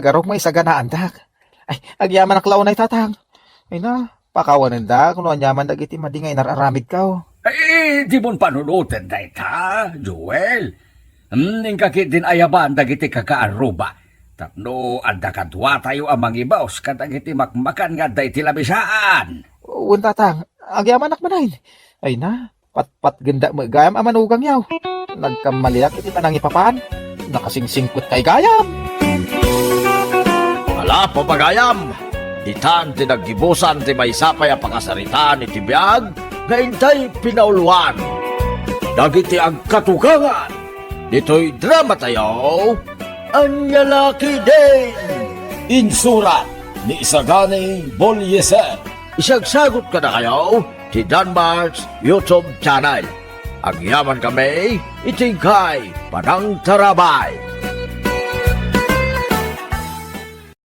pagarok maisaganaandak. Ay, agyamanak la unay, Tatang. Ay na, pakawanendak no aniaman dagiti madi nga inar-aramidko. Ay, dimon panunoten dayta, Joel. Hmm, inka ketdin ayaban dagiti kakaarruba. Tapno adda kaduatayo a mangibaos kadagiti makmakan nga adda iti labisaan. Wen, Tatang, agyamanak manen. Ay na, patpatgendak met gayam a manugangyo. Nagkammaliak iti panangipapan. Nakasingsingpetkay gayam. Ala, papagayam, ditan ti naggibusan ti maysa pay a pakasaritaan iti biag nga intay pinauloan. Dagiti agkatugangan ditoy dramatayo, Ania La Ketdin! Insurat ni Isagani Bolieser. Isagsagut kadakayo ti Danmark's YouTube channel. Agyaman kami iti inkay panangtarabay.